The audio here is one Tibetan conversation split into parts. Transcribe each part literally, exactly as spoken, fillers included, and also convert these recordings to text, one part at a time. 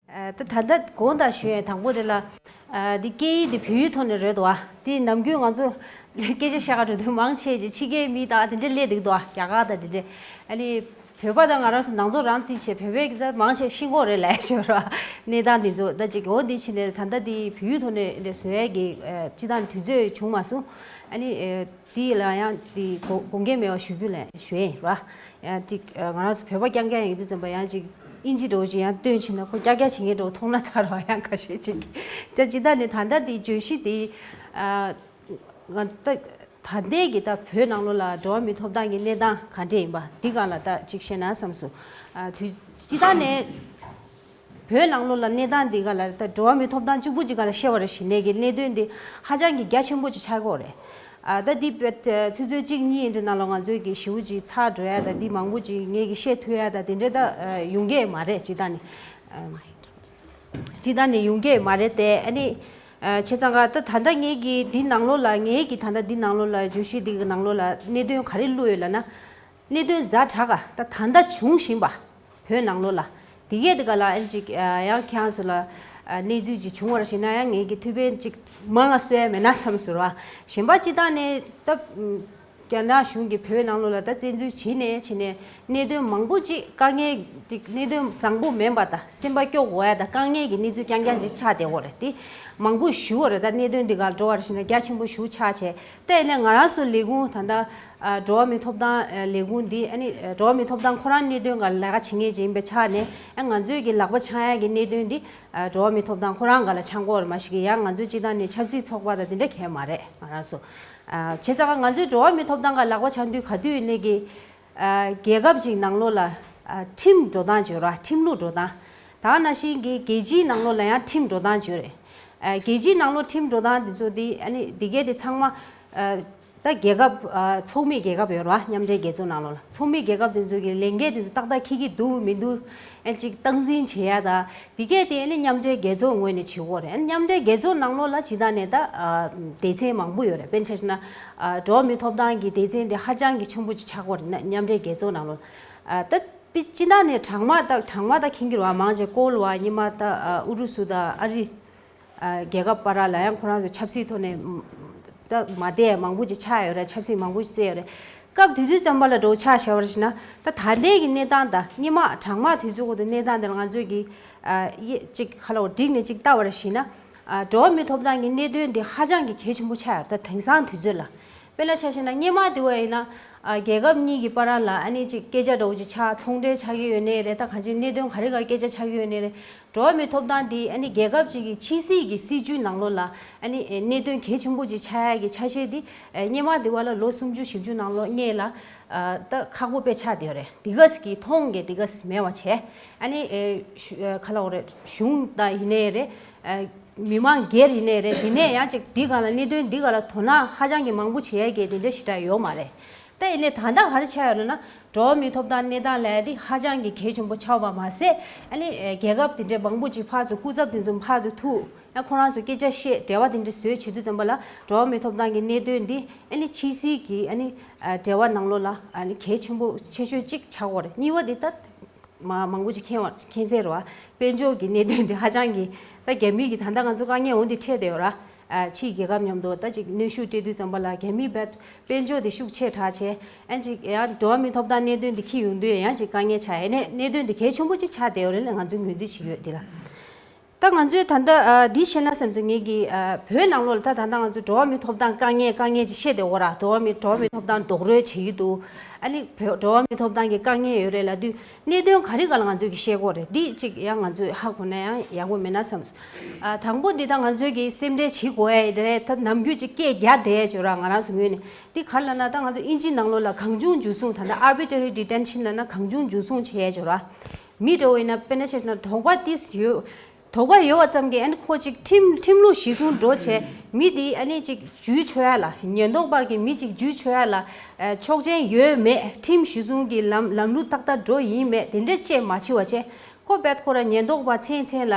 ཨ། ད་ད་ལྟ་དགོངས་དག་ཞུ་ཡས་དང་པོ་དེ་ལ། ཨ། འདི་སྐད་ཡིག་འདི་བོད་ཡིག་ཐོག་ནས་རེད་དོ། ཨ། འདི་ནམ་རྒྱུན་ང་ཚོ་སྐད་ཆ་བཤད་ག་འགྲོ་དུས་མང་ཆེ་ཅིག་ཕྱི་རྒྱལ་མི་དང་དེ་འདྲ་སླེབས་འདུག་དོ། རྒྱ་གར་དང་དེ་འདྲ། ཨ་ནི་བོད་པ་དང་ང་རང་ཚོ་ནང་ཚོ་རང་བརྩིས་བྱས་བོད་པའི་ད་མང་ཆེ་ཤེས་ཀྱི་རེད་ལབ་ཞོར་བ། གནས་སྟངས་འདི་ཚོ་ད་ཅིག་འོ་འདི་ཕྱིན་ནས་ད་ལྟ་འདི་བོད་ཡིག་ཐོག་ནས་འདི་བཟོ་ཡས་ཀྱི། ཨ། སྤྱི་བཏང་དུས་ཚོད་བྱུང་མ་སོང་། ཨ་ནི། ཨ། དེ་ལ་ཡང་དེ་དགོངས་དགོངས་འགལ་མེད་པ་ཞུ་རྒྱུ་ལ་ཞུ་ཡིན་ར། ཡང་ཅིག་ང་རང་ཚོ་བོད་པ་རྐྱང་རྐྱང་ཡིན་དུས་ཙམ་པ་ཡང་ཅིག་ཨིན་ཇི་འདྲ་བོ་ཅིག་ཡང་སྟོན་ཕྱིན་ན་ཁོ་རྐྱང་རྐྱང་བྱེད་མཁན་འདྲ་བོ་མཐོང་ན་ཚར་བ་ཡང་ཁ་ཤས་ཅིག་གིས། ད་ཅི་ད་ནི་ད་ལྟ་དེ་བརྗོད་གཞི་དེ། ཨ། ང་ད་ད་ལྟའི་གི་ད་བོད་ནང་ལོགས་ལ་འགྲོ་བ་མིའི་ཐོབ་ཐང་གི་གནས་སྟངས་ག་འདྲས་ཡིན་པ་འདི་སྒང་ལ་ད་ཅིག་བཤད་ན་བསམ་སོང་། ཨ། དུས་ཅི་ད་ནས། བོད་ནང་ལོགས་ལ་གནས་སྟངས་འདི་ག་ལ་ད་འགྲོ་བ་མིའི་ཐོབ་ཐང་གཅིག་པུ་གཅིག་ག་ལ་བཤད་པ་རེད་ཞེ་ནས་ཀྱི་གནད་དོན་འདི་ཧ་ཅང་གི་རྒྱ་ཆེན་པོ་ཅིག་ཆགས་ཀྱི་ཡོད་རེད། ཨ། ད་འདི་བེད་ཆུ་ཚོད་གཅིག་གཉིས་འདྲ་ནང་ལ་ང་ཚོའི་གི་ཞེ་པོ་ཅིག་ཚར་འགྲོ་ཡ་ད་འདི་མང་པོ་ཅིག་ངས་གི་བཤད་ཐུབ་ཡ་ད་དེ་འདྲ་ད་ཡོང་གི་མ་རེད་ཅི་ད་ནི། ཅི་ད་ནི་ཡོང་གི་མ་རེད་དེ། ཨ་ནི། ཨ། བྱས་ཙང་ག་ད་ད་ལྟ་ངས་གི་འདི་ནང་ལོགས་ལ་ངས་གི་ད་ལྟ་འདི་ནང་ལོགས་ལ་བརྗོད་གཞི་འདི་གི་ནང་ལོགས་ལ་གནད་དོན་ག་རེ་བླུགས་ཡོད་ལབ་ན། གནད་དོན་ཛ་དྲག་ག་ད་ད་ལྟ་བྱུང་བཞིན་པ། བོད་ནང་ལོགས་ལ། དེ་གས་དེ་ག་ལ་ཨན་ཅིག་ཨ། ཡང་ཁྱེད་རང་ཚོ་ལ། ཨ། གནས་ཚུལ་ཅིག་བྱུང་བ་རེད་ཞེ་ན་ཡང་ངས་ཀྱི་ཐུགས་ཕན་ཅིག་མང་ང་གསོས་ཡ་མེད་ན་བསམ་ཟེར་བ། གཞན་པ་སྤྱི་བཏང་ནས་ད། རྒྱ་ནག་གཞུང་གིས་བོད་ནང་ལོགས་ལ་ད་བཙན་འཛུལ་བྱས་ནས་བྱས་ནས་གནད་དོན་མང་པོ་ཅིག་དཀའ་ངལ་ཅིག་གནད་དོན་བཟང་པོ་མིན་པ་དང་སེམས་པ་སྐྱོ་དགོས་ཡ་དང་དཀའ་ངལ་གྱི་གནས་ཚུལ་རྐྱང་རྐྱང་ཅིག་ཆགས་བསྡད་ཡོད་རེད་དེ། མང་པོ་ཞུ་བ་རེད། ད་གནད་དོན་འདི་ག་འགྲོ་བ་རེད་ཞེ་ན་རྒྱ་ཆེན་པོ་ཞུ་ཆགས་བྱས། ད་ཡིན་ནའི་ང་རང་ཚོ་ལས་ཁུངས་ད་ལྟ། ཨ། འགྲོ་བ་མིའི་ཐོབ་ཐང་། ཨ། ལས་ཁུངས་འདི་ཨ་ནི་འགྲོ་བ་མིའི་ཐོབ་ཐང་ཁོ་རང་གནད་དོན་སྒང་ལ་ལས་ཀ་བྱེད་མཁན་ཅིག་ཡིན་པའི་ཆ་ནས། ཨ། ང་ཚོའི་གི་ལག་པ་འཆང་ཡ་གི་གནད་དོན་འདི། ཨ། འགྲོ་བ་མིའི་ཐོབ་ཐང་ཁོ་རང་སྒང་ལ་འཆང་གི་ཡོད་རེད། མ་གཞི་གི་ཡང་ང་ཚོའི་སྤྱི་བཏང་ནས་ཆབ་སྲིད་ཚོགས་པ་དང་དེ་འདྲ་གང་ཡང་མ་རེད་ང་རང་ཚོ། ཨ། བྱས་ཙང་ང་ཚོའི་འགྲོ་བ་མིའི་ཐོབ་ཐང་སྒང་ལག་པ་འཆང་དུས་ག་དུས་ཡིན་ནའི་གི། ཨ། རྒྱལ་ཁབ་ཅིག་ནང་ལོགས་ལ། ཨ། ཁྲིམས་འགྲོ་སྟངས་བརྗོད་ར་ཁྲིམས་ལུགས་འགྲོ་སྟངས། ད་ག་ནང་བཞིན་གྱི་རྒྱལ་སྤྱིའི་ནང་ལོགས་ལ་ཡང་ཁྲིམས་འགྲོ་སྟངས་བརྗོད་རེད། ཨ། རྒྱལ་སྤྱིའི་ནང་ལོགས་ཁྲིམས་འགྲོ་སྟངས་འདི་ཚོ་འདི་ཨ་ནི་འདི་གས་དེ་ཚང་མ། ཨ། ད་རྒྱལ་ཁབ། ཨ། ཚོགས་མི་རྒྱལ་ཁབ་ཡོད་ར་མཉམ་འབྲེལ་རྒྱལ་ཚོགས་ནང་ལོགས་ལ་ཚོགས་མི་རྒྱལ་ཁབ་དེ་ཚོ་གི་ལས་འགན་དེ་ཚོ་ཏག་ཏག་འཁྱེར་གྱི་འདུག་མི་འདུག་ཨ་ཅིག་སྟངས་འཛིན་བྱེད་ཡ་ད། འདི་གས་དེ་ཨ་ནི་མཉམ་འབྲེལ་རྒྱལ་ཚོགས་ངོས་ནས་བྱེད་དགོས་རེད། ཨ་ནི་མཉམ་འབྲེལ་རྒྱལ་ཚོགས་ནང་ལོགས་ལ་ཇི་ལྟར་ནས་ད། ཨ། སྡེ་ཚན་མང་པོ་ཡོད་རེད། དཔེར་ན་ཆ་བཞག་ན། ཨ། འགྲོ་བ་མིའི་ཐོབ་ཐང་གི་སྡེ་ཚན་དེ་ཧ་ཅང་གི་ཆེན་པོ་ཅིག་ཆགས་ཀྱི་ཡོད་རེད་ན་མཉམ་འབྲེལ་རྒྱལ་ཚོགས་ནང་ལོགས། ཨ། ད་དཔེ་སྤྱི་བཏང་ནས་གྲངས་མང་ད་གྲངས་མང་ད་མཁྱེན་གྱི་རེད་བ། མང་ཆེ་ཀོལ་བ་ཉི་མ་ད། ཨ། ཨུ་རུ་སུ་དང་ཨ་རི། ཨ། རྒྱལ་ཁབ་བར་ལ་ཡང་ཁོ་རང་ཚོ་ཆབ་སྲིད་ཐོག་ནས་ད་མ་བསྡད་མང་པོ་ཅིག་ཆགས་ཡོད་རེད། ཆབ་སྲིད་མང་པོ་ཅིག་རྩེད་ཡོད་རེད། སྐབས་དེ་དུས་ཙམ་པ་ལ་འགྲོ་ཆ་བཞག་པར་བྱས་ན་ད་ད་ལྟའི་གི་གནས་སྟངས་དང་སྔོན་མ་གྲངས་མང་དུས་ཚོད་གོ་དུ་གནས་སྟངས་དེ་ལ་ང་ཚོས་ཀྱི། ཨ། ཡེ་ཅིག་ཁ་ལོ་བསྒྲིགས་ནས་ཅིག་ལྟ་བར་བྱས་ན། ཨ། འགྲོ་བ་མིའི་ཐོབ་ཐང་གི་གནད་དོན་འདི་ཧ་ཅང་གི་གལ་ཆེན་པོ་ཆགས་ཡོད་ད་དེང་སང་དུས་ཚོད་ལ། དཔེར་ན་ཆ་བཞག་ན་སྔོན་མ་དེ་བས་ཡིན་ན། ཨ། རྒྱལ་ཁབ་གཉིས་ཀྱི་བར་ལ་ཨ་ནི་ཅིག་སྐད་ཆ་འདྲ་བོ་ཅིག་ཆགས་ཚོང་འབྲེལ་ཆགས་ཀྱི་ཡོད་ནའི་རེད། ད་གང་ཅི་གནད་དོན་ག་རེ་ག་སྐད་ཆ་ཆགས་ཀྱི་ཡོད་ནའི་རེད། འགྲོ་བ་མིའི་ཐོབ་ཐང་འདི་ཨ་ནི་རྒྱལ་ཁབ་ཅིག་གི་ཕྱི་སྲིད་ཀྱི་སྲིད་ཇུས་ནང་ལོགས་ལ་ཨ་ནི་གནད་དོན་གལ་ཆེན་པོ་ཅིག་ཆགས་ཡ་གི་ཆ་ཤས་འདི་སྔོན་མ་དེ་བས་ལ་ལོ་སུམ་ཅུ་བཞི་བཅུ་ནང་ལོགས་སྔོན་ལ་ད་ཁག་པོ་དཔེ་ཆགས་བསྡད་ཡོད་རེད། འདི་ག་ཟེར་གི་མཐོང་གི་འདི་ག་ཟེར་མེད་པ་བྱས་ཨ་ནི་ག་ལབ་དགོས་རེད། གཞུང་དང་ཡིན་ནའི་རེད། མི་མང་སྒེར་ཡིན་ནའི་རེད། དེ་ནས་ཡང་ཅིག་འདི་ག་ལ་གནད་དོན་འདི་ག་ལ་དོ་སྣང་ཧ་ཅང་གི་མང་པོ་བྱེད་ཡ་གི་དེ་འདྲ་ཞེ་དྲག་ཡོད་མ་རེད། ད་ཡིན་ནའི་ད་ལྟ་ག་རེ་ཆགས་ཡོད་ལབ་ན་འགྲོ་བ་མིའི་ཐོབ་ཐང་གནས་སྟངས་ལབ་ཡ་དེ་ཧ་ཅང་གི་གལ་ཆེན་པོ་ཆགས་པ་མ་ཟད་ཨ་ནི་རྒྱལ་ཁབ་དེ་འདྲའི་མང་པོ་ཅིག་ཕར་ཚུར་སྐུ་ཚབ་དེ་ཚོ་ཕར་ཚུར་ཐུག་ཡང་ཁོ་རང་ཚོ་སྐད་ཆ་བཤད་འབྲེལ་བ་དེ་འདྲ་བཟོས་བྱེད་དུས་ཙམ་པ་ལ་འགྲོ་བ་མིའི་ཐོབ་ཐང་གི་གནད་དོན་འདི་ཨ་ནི་ཕྱི་སྲིད་ཀྱི་ཨ་ནི་འབྲེལ་བ་ནང་ལོགས་ལ་ཨ་ནི་གལ་ཆེན་པོ་ཆེ་ཤོས་གཅིག་ཆགས་ཀྱི་ཡོད་རེད། གཉིས་པ་འདི་ད། མ་མང་པོ་ཅིག་མཁྱེན་བ་མཁྱེན་གསལ་རེད་བ། དཔལ་འབྱོར་གྱི་གནད་དོན་དེ་ཧ་ཅང་གི་ད་རྒྱ་མི་གི་ད་ལྟ་ང་ཚོ་དཀའ་ངལ་འོང་དེ་འཕྲད་བསྡད་ཡོད་ར། ཨ། ཕྱིའི་རྒྱལ་ཁབ་མཉམ་དུ་ད་ཅིག་གནོན་ཤུགས་སྤྲད་དུས་ཙམ་པ་ལ་རྒྱ་མིའི་བད་དཔལ་འབྱོར་དེ་ཤུགས་ཆེ་དྲགས་བྱས་ཨ་ཅིག་ཡང་འགྲོ་བ་མིའི་ཐོབ་ཐང་གནད་དོན་དེ་འཁྱེར་ཡོང་དུས་ཡང་ཅིག་དཀའ་ངལ་ཆགས་ཡས་ནས་གནད་དོན་དེ་གལ་ཆེན་པོ་ཅིག་ཆགས་བསྡད་ཡོད་རེད་ལ་ང་ཚོས་ངོས་འཛིན་བྱེད་ཀྱི་ཡོད་འདི་ལ། ད་ང་ཚོས་ད་ལྟ་ཨ་འདི་བཤད་ན་བསམ་ཚེ་ངེད་ཀྱི་ཨ་བོད་ནང་ལོགས་ལ་ད་ད་ལྟ་ང་ཚོ་འགྲོ་བ་མིའི་ཐོབ་ཐང་དཀའ་ངལ་དཀའ་ངལ་ཅིག་བཤད་བསྡད་ཡོད་ར། འགྲོ་བ་མི་འགྲོ་བ་མིའི་ཐོབ་ཐང་རྡོག་རོལ་བྱེད་ཀྱི་འདུག་ཨ་ནི་བོད་འགྲོ་བ་མིའི་ཐོབ་ཐང་གི་དཀའ་ངལ་ཡོད་རེད་ལབ་དུས་གནད་དོན་ག་རེ་ག་ལ་ང་ཚོས་ཀྱི་བཤད་དགོས་རེད། འདི་ཅིག་ཡང་ང་ཚོས་ཧ་གོ་ན་ཡང་ཡག་པོ་མེད་ན་བསམ་སོང་། ཨ་དང་པོ་འདི་ད་ང་ཚོས་ཀྱི་སེམས་ཁྲལ་བྱེད་དགོས་ཡ་རེད། ད་ནམ་རྒྱུན་ཅིག་སྐད་རྒྱག་བསྡད་ཡ་ཅིག་ཡོད་ར་ང་རང་ཚོ་ངོས་ནས། འདི་ག་རེ་ལབ་ན་ད་ང་ཚོ་ཨིན་ཇིའི་ནང་ལོགས་ལ་གང་བྱུང་འཇུ་བཟུང་ད་ལྟ་arbitrary detention་ལབ་ན་གང་བྱུང་འཇུ་བཟུང་བྱེད་ཡ་ཅིག་ཡོད་ར། མི་འདྲ་བོ་ཡིན་ན་དཔེར་ན་ཆ་བཞག་ན་དོགས་པ་ཏིས་ཡོད། དོགས་པ་ཡོད་པ་ཙམ་གྱིས་ཨ་ནི་ཁོ་ཅིག་ཁྲིམས་ཁྲིམས་ལུགས་གཞི་བཟུང་འགྲོ་བྱས་མི་དེ་ཨ་ནི་ཅིག་འཇུ་ཆོག་ཡ་ལ་ཉེན་རྟོག་པ་གིས་མི་ཅིག་འཇུ་ཆོག་ཡ་ལ་ཨ་ཆོག་མཆན་ཡོད་མེད། ཁྲིམས་གཞི་བཟུང་གི་ལམ་ལམ་ལུགས་ཏག་ཏག་འགྲོ་ཡིན་མེད་དེ་འདྲ་བཅས་མ་བྱེད་པ་བྱས་ཁོ་བད་ཁོ་ར་ཉེན་རྟོག་པ་མཚན་མཚན་ལ་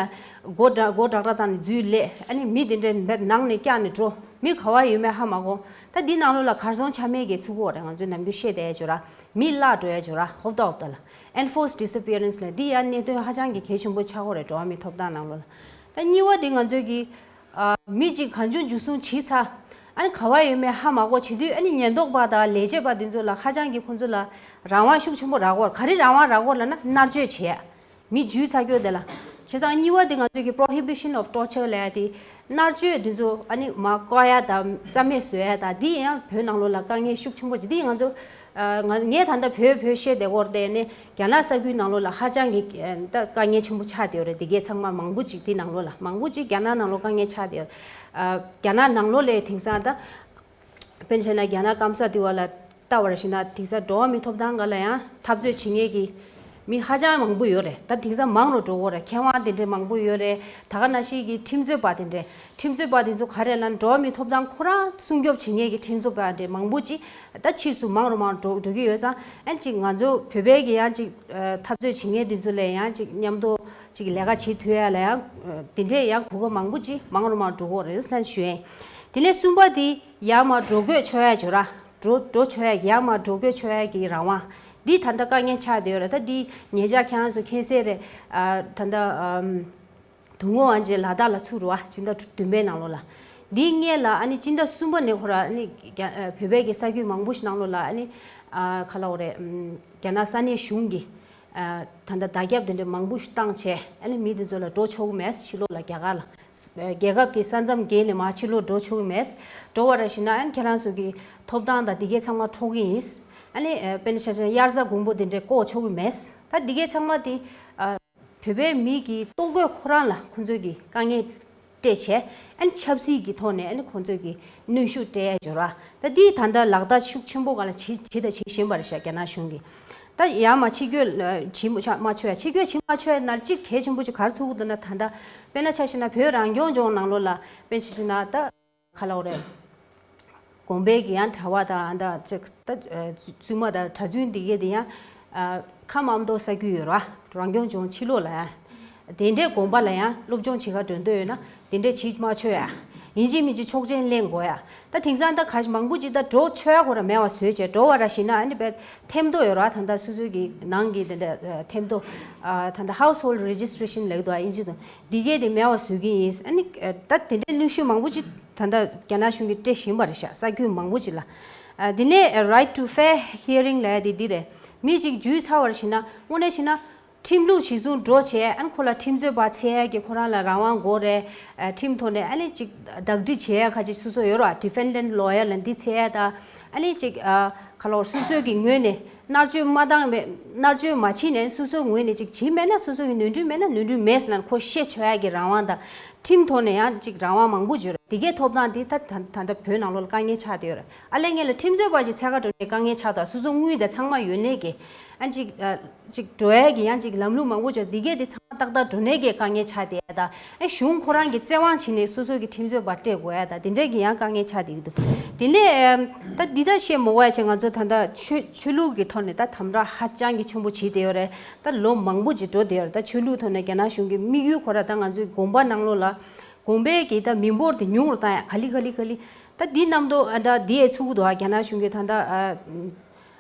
སྒོ་འདྲ་སྒོ་དྲག་དྲག་བཏང་ནས་འཛུལ་སླེབས། ཨ་ནི་མི་དེ་འདྲ་བད་ནང་ནས་བཀྱགས་ནས་འགྲོ། མི་ག་བ་ཡོད་མེད་ཧ་མ་གོ། ད་འདི་ནང་ལོགས་ལ་གར་སོང་ཆ་མེད་གི་ཚུགས་ཀྱི་ཡོད་རེད། ང་ཚོས་ནམ་རྒྱུན་བཤད་བསྡད་ཡ་ཅིག་ཡོད་ར། མི་བརླག་འགྲོ་ཡ་བྱོས་ར། ཧོབ་ཏ་ཧོབ་ཏ་ལ། Enforced disappearance ལ་འདི་ཡང་གནད་དོན་ཧ་ཅང་གི་གལ་ཆེན་པོ་ཆགས་ཀྱི་ཡོད་རེད། འགྲོ་བ་མིའི་ཐོབ་ཐང་ནང་ལོགས་ལ། ད་གཉིས་པ་འདི་ང་ཚོས་ཀྱི་ཨ་མི་གཅིག་གང་བྱུང་འཇུ་བཟུང་བྱས་ཚར། ཨ་ནི་ག་བ་ཡོད་མེད་ཧ་མ་གོ་བྱེད་དུས། ཨ་ནི་ཉེན་རྟོག་པ་དང་ལས་བྱེད་པ་འདི་ཚོ་ལ་ཧ་ཅང་གི་ཁོང་ཚོ་ལ་རང་དབང་ཤུགས་ཆེན་པོ་རག་གི་ཡོད་རེད། ག་རེ་རང་དབང་རག་གི་ཡོད་རེད་ལབ་ན། མནར་གཅོད་བྱེད་ཡ། མི་འཇུས་ཚར་གྱི་ཡོད་དེ་ལ། བྱས་ཙང་གཉིས་པ་དེ་ང་ཚོས་ཀྱི་Prohibition of Torture ལབ་ཡ་དེ། མནར་གཅོད་དེ་ཚོ་ཨ་ནི་མར་བཀག་ཡ་དང་རྩ་མེད་བཟོ་ཡ་དང་། འདི་ཡང་བོད་ནང་ལོགས་ལ་དཀའ་ངལ་ཤུགས་ཆེན་པོ་ཅིག་འདི་ང་ཚོ་ཨ་ང་ངས་ད་ལྟ་བོད་བོད་བཤད་བསྡད་ཡོད་རེད་དེ། ཨ་ནི་རྒྱ་ནག་ས་ཁུལ་ནང་ལོགས་ལ་ཧ་ཅང་གི་ཨ་ད་དཀའ་ངལ་ཆེན་པོ་ཆགས་བསྡད་ཡོད་རེད། དེ་གའི་ཚང་མ་མང་པོ་ཅིག་དེ་ནང་ལོགས་ལ་མང་པོ་ཅིག་རྒྱ་ནག་ནང་ལོགས་དཀའ་ངལ་ཆགས་བསྡད་ཡོད་རེད། ཨ་རྒྱ་ནག་ནང་ལོགས་ལ་དེང་སང་ད། དཔེར་ན་བྱས་ན་རྒྱ་ནག་སྐམ་ས་དེ་བ་ལ་ལྟ་བར་ཞིག་ན། དེང་སང་འགྲོ་བ་མིའི་ཐོབ་ཐང་སྒང་ལ་ཡང་འཐབ་རྩོད་བྱེད་མཁན་གྱི་མི་ཧ་ཅང་མང་པོ་ཡོད་རེད། ད་དེང་སང་མང་རུ་འགྲོ་གི་ཡོད་རེད། མཁས་དབང་དེ་འདྲས་མང་པོ་ཡོད་རེད། ད་ག་ནང་བཞིན་གྱི་ཁྲིམས་རྩོད་པ་དེ་འདྲས། ཁྲིམས་རྩོད་པ་དེ་ཚོ་ག་རེ་ལབ་ན། འགྲོ་བ་མིའི་ཐོབ་ཐང་ཁོ་རང་སྲུང་སྐྱོབ་བྱེད་མཁན་གྱི་ཁྲིམས་རྩོད་པ་དེ་མང་པོ་ཅིག་ད་ཕྱིས་སུ་མང་རུ་མང་རུ་འགྲོ་འགྲོ་གི་ཡོད་ཙང་། ཨ་ནི་ཅིག་ང་ཚོ་བོད་པའི་གི་ཡང་ཅིག་ཨ་འཐབ་རྩོད་བྱེད་མཁན་དེ་ཚོ་ལ་ཡང་ཅིག་མཉམ་དུ་ཅིག་ལས་ཀ་བྱེད་ཐུབ་ཡ་ལ་ཡང་ཨ་དེ་འདྲས་ཡང་གོ་སྐབས་མང་པོ་ཅིག་མང་རུ་མང་རུ་འགྲོ་གི་ཡོད་རེད་ལབ་ཞུ་ཡ་ཡིན། དེ་ནས་གསུམ་པ་དེ། ཡར་མར་འགྲོ་སྐྱོད་བྱེད་ཡ་བྱོས་ར། འགྲོ་འགྲོ་བྱེད་ཡ། ཡར་མར་འགྲོ་སྐྱོད་བྱེད་ཡ་གི་རང་དབང་འདི་ད་ལྟ་དཀའ་ངལ་ཆགས་བསྡད་ཡོད་རེད། ད་འདི་ཉེ་ཆར་ཁྱེད་རང་ཚོ་མཁྱེན་གསལ་རེད། ཨ་ད་ལྟ་ཨམ་དུ་ངོ་ཨན་ཅེ་ལ་དྭགས་ལ་ཚུར་རུ་བ་སྤྱི་ཟླ་བདུན་པའི་ནང་ལོགས་ལ། འདིའི་སྔོན་ལ་ཨ་ནི་སྤྱི་ཟླ་གསུམ་པ་ནས་ཁོ་ར་ཨ་ནི་རྒྱ་ཨ་བོད་པའི་གི་ས་ཁུལ་མང་པོ་ཞིག་ནང་ལོགས་ལ་ཨ་ནི་ཨ་ག་ལབ་དགོས་རེད། ཨམ་རྒྱ་ནག་ས་གནས་གཞུང་གིས་ཨ་ད་ལྟ་བརྡ་ཁྱབ་དེ་འདྲ་མང་པོ་ཞིག་བཏང་བྱས། ཨ་ནི་མི་དེ་ཚོ་ལ་འགྲོ་ཆོག་གི་མེད། ཕྱི་ལོགས་ལ་རྒྱ་གར་ལ། རྒྱལ་ཁབ་ཀྱི་ས་མཚམས་བརྒལ་ནས་མར་ཕྱི་ལོགས་འགྲོ་ཆོག་གི་མེད། འགྲོ་བ་ར་ཞིག་ན་ཨ་ནི་ཁྱེད་རང་ཚོ་གི་ཐོབ་ཐང་དང་དེ་གའི་ཚང་མ་འཕྲོག་གི་ཡིན། ཨ་ནི་ཨ་དཔེར་ན་ཆ་བཞག་ན་དབྱར་རྩྭ་དགུན་འབུ་དེ་འདྲས་བཀོག་ཆོག་གི་མེད། ད་དེ་གའི་ཚང་མ་དེ་ཨ་བོད་པའི་མི་གི་ལྟོ་གོས་ཁོ་རང་ལ་ཁོང་ཚོས་ཀྱི་དཀའ་ངལ་སྤྲད་བྱས། ཨ་ནི་ཆབ་སྲིད་ཀྱི་ཐོག་ནས་ཨ་ནི་ཁོང་ཚོས་ཀྱི་གནོན་ཤུགས་སྤྲད་ཡ་བྱོས་ར། ད་འདི་ད་ལྟ་ལག་བསྟར་ཤུགས་ཆེན་པོ་སྒང་ལ་བྱེད་བྱེད་དང་བྱེད་བཞིན་པ་རེད་ཤག་རྒྱ་ནག་གཞུང་གིས། ད་ཡར་མར་ཕྱི་སྐྱོད་ལ་བྱེད་མ་ཆོག་མ་ཆོག་ཡ། ཕྱི་སྐྱོད་བྱེད་མ་ཆོག་ཡ་ནང་གཅིག་གལ་ཆེན་པོ་ཅིག་ག་རེ་ཚུད་ཀྱི་འདུག་ན། ད་ལྟ་དཔེར་ན་ཆ་བཞག་ན་བོད་རང་སྐྱོང་ལྗོངས་ནང་ལོགས་ལ་དཔེར་ན་ཆ་བཞག་ན་ད་ག་ལབ་དགོས་རེད། དགོན་པའི་གི་ཡང་གྲྭ་པ་དང་ད་ཅིག་ད་བཙུན་མ་དང་གྲྭ་བཙུན་འདི་གས་དེ་ཡང་ཨ་ཁ་མ་མདོ་ས་རྒྱུས་ཡོད་ར། རང་སྐྱོང་ལྗོངས་ཕྱི་ལོགས་ལ་ཡང་དེ་འདྲའི་དགོན་པ་ལ་ཡང་སློབ་སྦྱོང་བྱེད་ག་འགྲོ་འདོད་ཡོད་ན་དེ་འདྲས་བྱེད་མ་ཆོག་ཡ། ཡིན་གཅིག་མིན་གཅིག་ཆོག་མཆན་ལེན་དགོས་ཡ། ད་དེང་སང་ད་ག་མང་པོ་ཅིག་ད་འགྲོ་ཆོག་ཡ་ཁོ་ར་མེད་པ་བཟོས་བྱས། འགྲོ་བ་ར་ཞིག་ན་ཨ་ནི་བས་ཐེམ་ཐོ་ཡོད་ར། ད་ལྟ་སོ་སོའི་གི་ནང་གི་དེ་འདྲ་ཐེམ་ཐོ་ཨ་ད་ལྟ་Household Registration ལབ་འདུག་ཨ་དབྱིན་ཇི་དུ། འདི་གས་དེ་མེད་པ་བཟོ་གི་ཡིན། ཨ་ནི་ད་དེ་འདྲའི་གནོན་ཤུགས་མང་པོ་ཅིག་ད་ལྟ་རྒྱ་ནག་གཞུང་གིས་སྤྲད་བཞིན་པ་རེད་ཤག་ས་ཁུལ་མང་པོ་ཅིག་ལ། ཨ་དེ་ནས་Right to Fair Hearing ལབ་ཡ་དེ་འདི་རེད། མི་གཅིག་འཇུས་ཚར་བ་ར་ཞིག་ན་དངོས་གནས་བྱས་ན། ཁྲིམས་ལུགས་གཞིར་བཟུང་འགྲོ་བྱས། ཨ་ནི་ཁོ་ལ་ཁྲིམས་རྩོད་པ་འཚོལ་ཡ་གི་ཁོ་རང་ལ་རང་དབང་དགོས་རེད། ཨ་ཁྲིམས་ཐོག་ནས་ཨ་ནི་ཅིག་བདག་སྒྲིག་བྱེད་ཡ་ཁ་ཅིག་སོ་སོ་ཡོད་རེད་བ། Defendant Lawyer ལ་འདི་འཚོལ་ཡ་དང་། ཨ་ནི་ཅིག་ཨ་ག་ལབ་དགོས་རེད། སོ་སོའི་གི་ངོས་ནས་མནར་གཅོད་མ་བཏང་བའི་མནར་གཅོད་མ་བྱས་ནས་སོ་སོའི་ངོས་ནས་ཅིག་བྱེད་མེད་ན། སོ་སོའི་གི་ནོར་འཁྲུལ་མེད་ན་ནོར་འཁྲུལ་མེད་ཟེར་ན་ཁོ་བཤད་ཆོག་ཡ་གི་རང་དབང་དང་། ཁྲིམས་ཐོག་ནས་ཡང་ཅིག་རང་དབང་མང་པོ་ཡོད་རེད། དེ་གའི་ཐོབ་ཐང་དེ་ད་ད་ད་ལྟ་བོད་ནང་ལོགས་ལ་དཀའ་ངལ་ཆགས་བསྡད་ཡོད་རེད། ཨ་ལས་ངན་ལ་ཁྲིམས་རྩོད་པ་ཞིག་འཚོལ་ག་འགྲོ་ནས་དཀའ་ངལ་ཆགས་འདུག་སོ་སོ་དངུལ་དང་ཚང་མ་ཡོད་ནས་གི་ཨ་ཅིག་ཨ་ཅིག་འགྲོ་ཡ་གི་ཡང་ཅིག་ལམ་ལུགས་མང་པོ་ཅིག་འདི་གས་དེ་ཚང་མ་ཏག་ཏག་འགྲོ་ནས་གི་དཀའ་ངལ་ཆགས་བསྡད་ཡ་དང་། ཨ་གཞུང་ཁོ་རང་གི་བཙན་དབང་བྱས་ནས་སོ་སོ་གི་ཁྲིམས་རྩོད་པ་སྤྲད་དགོས་ཡ་དང་། དེ་འདྲས་གི་ཡང་དཀའ་ངལ་ཆགས་བསྡད་ཀྱི་འདུག་དེ་ནས་ཨམ་ད་འདི་ད་བཤད་མ་དགོས་ཡ་བྱས། ང་ཚོ་ད་ལྟ་ཆོས་ཆོས་ལུགས་ཀྱི་ཐོག་ནས་ད་དམ་དྲག་ཧ་ཅང་གི་ཆེན་པོ་བྱས་བསྡད་ཡོད་རེད། ད་ལོ་མང་པོ་ཅིག་འགྲོ་བསྡད་ཡོད་རེད། ད་ཆོས་ལུགས་ཐོག་ནས་རྒྱ་ནག་གཞུང་གི་དམིགས་ཡུལ་ཁོ་ར་ད་ང་ཚོའི་དགོན་པ་ནང་ལོགས་ལ་དགོན་པའི་གི་ད་མི་འབོར་དེ་ཉུང་རུ་བཏང་ཡ། ག་ལེ་ག་ལེ་ག་ལེ། ད་འདི་རྣམ་རྟོག་ཨ་ད་འདི་ཡས་ཚུགས་ཀྱི་འདུག་ཨ་རྒྱ་ནག་གཞུང་གིས་ད་ལྟ་ཨ་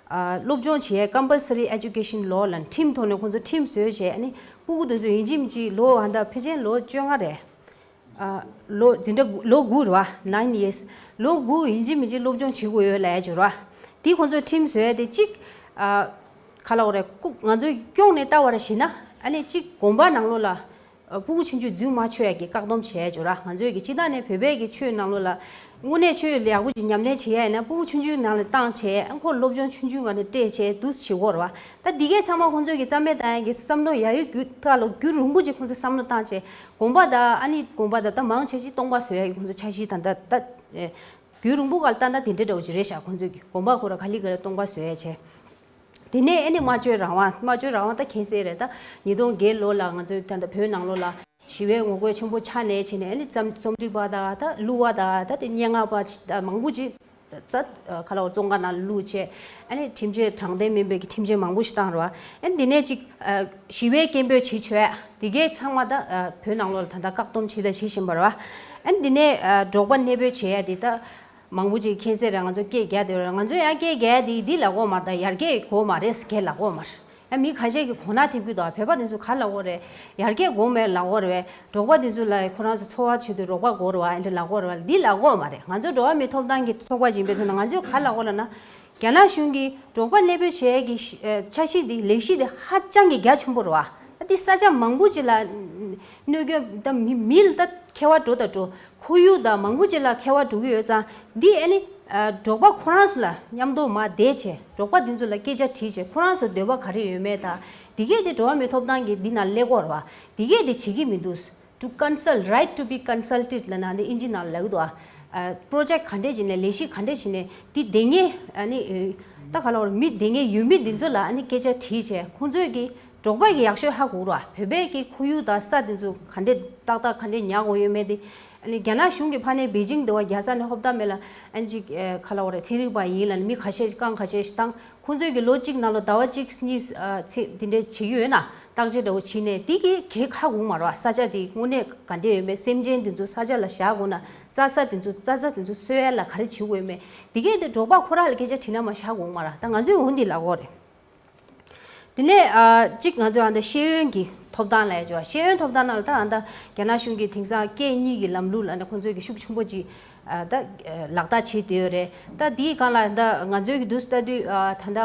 ཨ་སློབ་སྦྱོང་བྱེད་ཡས་Compulsory Education Law ལབ་ཁྲིམས་ཐོག་ནས་ཁོང་ཚོ་ཁྲིམས་བཟོས་བྱས། ཨ་ནི་སྤུ་གུ་དེ་ཚོ་ཡིན་གཅིག་མིན་གཅིག་ལོ་ཨ་ད་ཕལ་ཆེར་ལོ་བཅོ་ལྔ་རེད། ཨ་ལོ་འཛིན་གྲྭ་དགུ་ལོ་དགུ་རེད་བ། Nine years། ལོ་དགུ་ཡིན་གཅིག་མིན་གཅིག་སློབ་སྦྱོང་བྱེད་དགོས་ཡོད་ལབ་ཡ་ཅིག་རེད་བ། འདི་ཁོང་ཚོས་ཁྲིམས་བཟོས་ཡ་དེ་གཅིག་ཨ་ག་ལབ་དགོས་རེད། ང་ཚོས་སྐྱོང་ནས་ལྟ་བ་ར་ཞིག་ན། ཨ་ནི་གཅིག་དགོན་པ་ནང་ལོགས་ལ་ཨ་སྤུ་གུ་ཆུང་ཆུང་འཛུལ་མ་ཆོག་ཡ་གི་བཀག་སྡོམ་བྱས་ཡ་ཅིག་རེད་བ། ང་ཚོས་ཀྱི་སྤྱིར་བཏང་ནས་བོད་པའི་གི་ཆོས་ནང་ལོགས་ལ་དངོས་གནས་ཆོས་ཡག་པོ་ཅིག་ཉམས་ལེན་བྱེད་ཡ་ཡིན་ན་སྤུ་གུ་ཆུང་ཆུང་ནང་ལ་བཏང་བྱས། ཨ་ཁོ་སློབ་སྦྱོང་ཆུང་ཆུང་སྒང་ནས་སྤྲད་བྱས་འདུག་སེ་བྱེད་དགོས་རེད་བ། ད་འདི་གས་ཚང་མ་ཁོང་ཚོས་ཀྱི་རྩ་མེད་བཏང་ཡ་གི་བསམ་བློ་ཡ་ཡོད་རྒྱུ་ད་ལོ་རྒྱུན་རིང་པོ་ཅིག་ཁོང་ཚོས་བསམ་བློ་བཏང་བྱས། དགོན་པ་དང་ཨ་ནི་དགོན་པ་དང་ད་མང་ཆེ་ཅིག་སྟོང་པ་བཟོ་ཡ་གི་ཁོང་ཚོ་འཆར་གཞི་ད་ད་ད་ཨེ་རྒྱུན་རིང་པོ་སྒང་ལ་ལྟ་ན་དེ་འདྲ་འདྲ་བོ་ཅིག་རེད་ཤག་ཁོང་ཚོས་ཀྱི་དགོན་པ་ཁོ་ར་ག་ལེ་ག་ལེ་སྟོང་པ་བཟོ་ཡ་བྱས། དེ་ནས་ཨ་ནི་སྨྲ་བརྗོད་རང་དབང་། སྨྲ་བརྗོད་རང་དབང་ད་མཁྱེན་གསལ་རེད། ད་ཉིས་སྟོང་བརྒྱད་ལོ་ལ་ང་ཚོའི་ད་ལྟ་བོད་ནང་ལོགས་ལ་ཞི་བའི་ངོ་རྒོལ་ཆེན་པོ་ཆགས་ནས་བྱས་ནས། ཨ་ནི་རྩོམ་རྩོམ་སྒྲིག་པ་དང་ད་གླུ་བ་དང་ད་དེ་སྙན་ངག་པ་ད་མང་པོ་ཅིག་ད་ག་ལ་བ་བཙོན་ཁང་ནང་བླུགས་བྱས། ཨ་ནི་ཁྲིམས་ཆད་དྲང་བདེན་མིན་པའི་གི་ཁྲིམས་ཆད་མང་པོ་ཞིག་བཏང་རེད་བ། ཨ་ནི་འདི་ནས་ཅིག་ཞི་བའི་སྐད་འབོད་བྱེད་ཆོག་ཡ་དེ་གའི་ཚང་མ་ད་བོད་ནང་ལོགས་ལ་ད་ལྟ་བཀག་སྡོམ་བྱས་ད་བྱེད་བཞིན་པ་རེད་བ། ཨ་ནི་འདི་ནས་འབྲོག་པ་གནས་སྤོས་བྱེད་ཡ་དེ་ད། མང་པོ་ཅིག་མཁྱེན་གསལ་རེད། ང་ཚོ་སྐད་རྒྱག་བསྡད་ཡོད་རེད། ང་ཚོ་ཡང་སྐད་རྒྱག་དེ་འདི་ལབ་དགོས་མ་རེད། ད་ཡར་རྒྱས་དགོས་མ་རེད། སྐད་ལབ་དགོས་མ་རེད། ཡང་མི་ཁ་ཤས་ཀྱིས་གོ་ན་ཐེབས་ཀྱི་འདུག་བོད་པ་དེ་ཚོ་ག་ལབ་དགོས་རེད། ཡར་རྒྱས་དགོས་མེད་ལབ་དགོས་རེད། འབྲོག་པ་དེ་ཚོ་ལ་ཁོ་རང་ཚོ་འཚོ་བ་བྱེད་དུས་རོགས་པ་དགོས་རེད་བ། ཨེ་འདྲ་ལབ་དགོས་རེད་བ། འདི་ལབ་དགོས་མ་རེད། ང་ཚོ་འགྲོ་བ་མིའི་ཐོབ་ཐང་གི་ཚོགས་པ་ཡིན་པའི་ཐོག་ནས་ང་ཚོས་ག་ལབ་དགོས་ལབ་ན། རྒྱ་ནག་གཞུང་གིས་འབྲོག་པ་གནས་སྤོས་བྱེད་ཡས་ཀྱི་ཤ་ཨ་འཆར་གཞི་འདི་ལས་གཞི་འདི་ཧ་ཅང་གི་རྒྱ་ཆེན་པོ་རེད་བ། ད་འདི་ས་ཆ་མང་པོ་ཅིག་ལ་གནོད་སྐྱོན། ད་མི་མི་ལ་ད་ཁྱད་པར་འགྲོ་ད་འགྲོ། ཁོར་ཡུག་དང་མང་པོ་ཅིག་ལ་ཁྱད་པར་འགྲོ་གི་ཡོད་ཙང་། འདི་ཨ་ནི་ཨ་འབྲོག་པ་ཁོ་རང་ཚོ་ལ་མཉམ་དུ་མར་བསྡད་བྱས། འབྲོག་པ་འདི་ཚོ་ལ་སྐད་ཆ་དྲིས་བྱས། ཁོ་རང་ཚོ་འདོད་པ་ག་རེ་ཡོད་མེད་དང་། འདི་གས་དེ་འགྲོ་བ་མིའི་ཐོབ་ཐང་གི་འདི་ནང་སླེབས་དགོས་རེད་བ། འདི་གས་དེ་བྱེད་ཀྱི་མི་འདུག to consult, right to be consulted ལབ་ན་འདི་ཨིན་ཇི་ནང་ལབ་ཀྱི་འདུག་ཨ། པོ་རོ་ཇེག་ག་འདྲས་བྱས་ནས། ལས་གཞི་ག་འདྲས་བྱས་ནས། འདི་བསྡད་མཁན་ཨ་ནི་ཨ་ད་ག་ལབ་དགོས་རེད། མི་བསྡད་མཁན་ཡུལ་མི་འདི་ཚོ་ལ་ཨ་ནི་སྐད་ཆ་དྲིས་བྱས། ཁོང་ཚོས་ཀྱིས་འབྲོག་པ་གིས་ཡག་ཤོས་ཧ་གོ་ར། བོད་པའི་གི་ཁོར་ཡུག་དང་ས་དེ་ཚོ་ག་འདྲས་ཏག་ཏག་ག་འདྲས་ཉར་དགོས་ཡོད་མེད་དེ། ཨ་ནི་རྒྱ་ནག་གཞུང་གི་ཕར་ནས་པེ་ཅིང་དེ་བ་རྒྱལ་ས་ནས་ཧོབ་ཏ་མེད་ལ་ཨ་ནི་ཅིག་ཨ་ག་ལབ་དགོས་རེད། ཚན་རིག་པ་ཡིན་ལབ་ནས་མི་ཁ་ཤས་རྐང་ཁ་ཤས་ཤིག་བཏང་། ཁོང་ཚོས་ཀྱིས་ལོ་གཅིག་ནང་ལ་ཟླ་བ་གཅིག་གཉིས་ཨ་ཚེ་དེ་འདྲས་བྱེད་ཀྱི་ཡོད་ན། བརྟག་དཔྱད་འདྲ་བོ་བྱས་ནས་དེ་གི་གེགས་ཧ་གོ་མ་རེད་བ། ས་ཆ་དེ་དངོས་གནས་ག་འདྲས་ཡོད་མེད། སེམས་ཅན་དེ་ཚོ་ས་ཆ་ལ་བཞག་དགོས་ན། རྩྭ་ས་དེ་ཚོ་རྩྭ་ས་དེ་ཚོ་གསོ་ཡ་ལ་ག་རེ་བྱེད་དགོས་ཡོད་མེད། དེ་གས་དེ་འབྲོག་པ་ཁོ་རང་ལ་སྐད་ཆ་དྲིས་ན་མ་ཧ་གོ་མ་རེད། ད་ང་ཚོས་འོ་འདི་ལབ་དགོས་རེད། དེ་ནས་ཨ་གཅིག་ང་ཚོས་ཨ་ད་ཤེས་ཡོན་གྱི་ཐོབ་ཐང་ལབ་ཡ་ཅིག་ཡོད་པ། ཤེས་ཡོན་ཐོབ་ཐང་ནང་ལ་ད་ཨ་ད་རྒྱ་ནག་གཞུང་གིས་དེང་སང་སྐད་གཉིས་ཀྱི་ལམ་ལུགས་ལབ་ནས་ཁོང་ཚོས་ཀྱི་ཤུགས་ཆེན་པོ་ཅིག་ཨ་ད་ལག་བསྟར་བྱེད་བསྡད་ཡོད་རེད། ད་དེའི་སྒང་ལ་ད་ང་ཚོའི་གི་དུས་སུ་ལྟ་དུས་ཨ་ད་ད་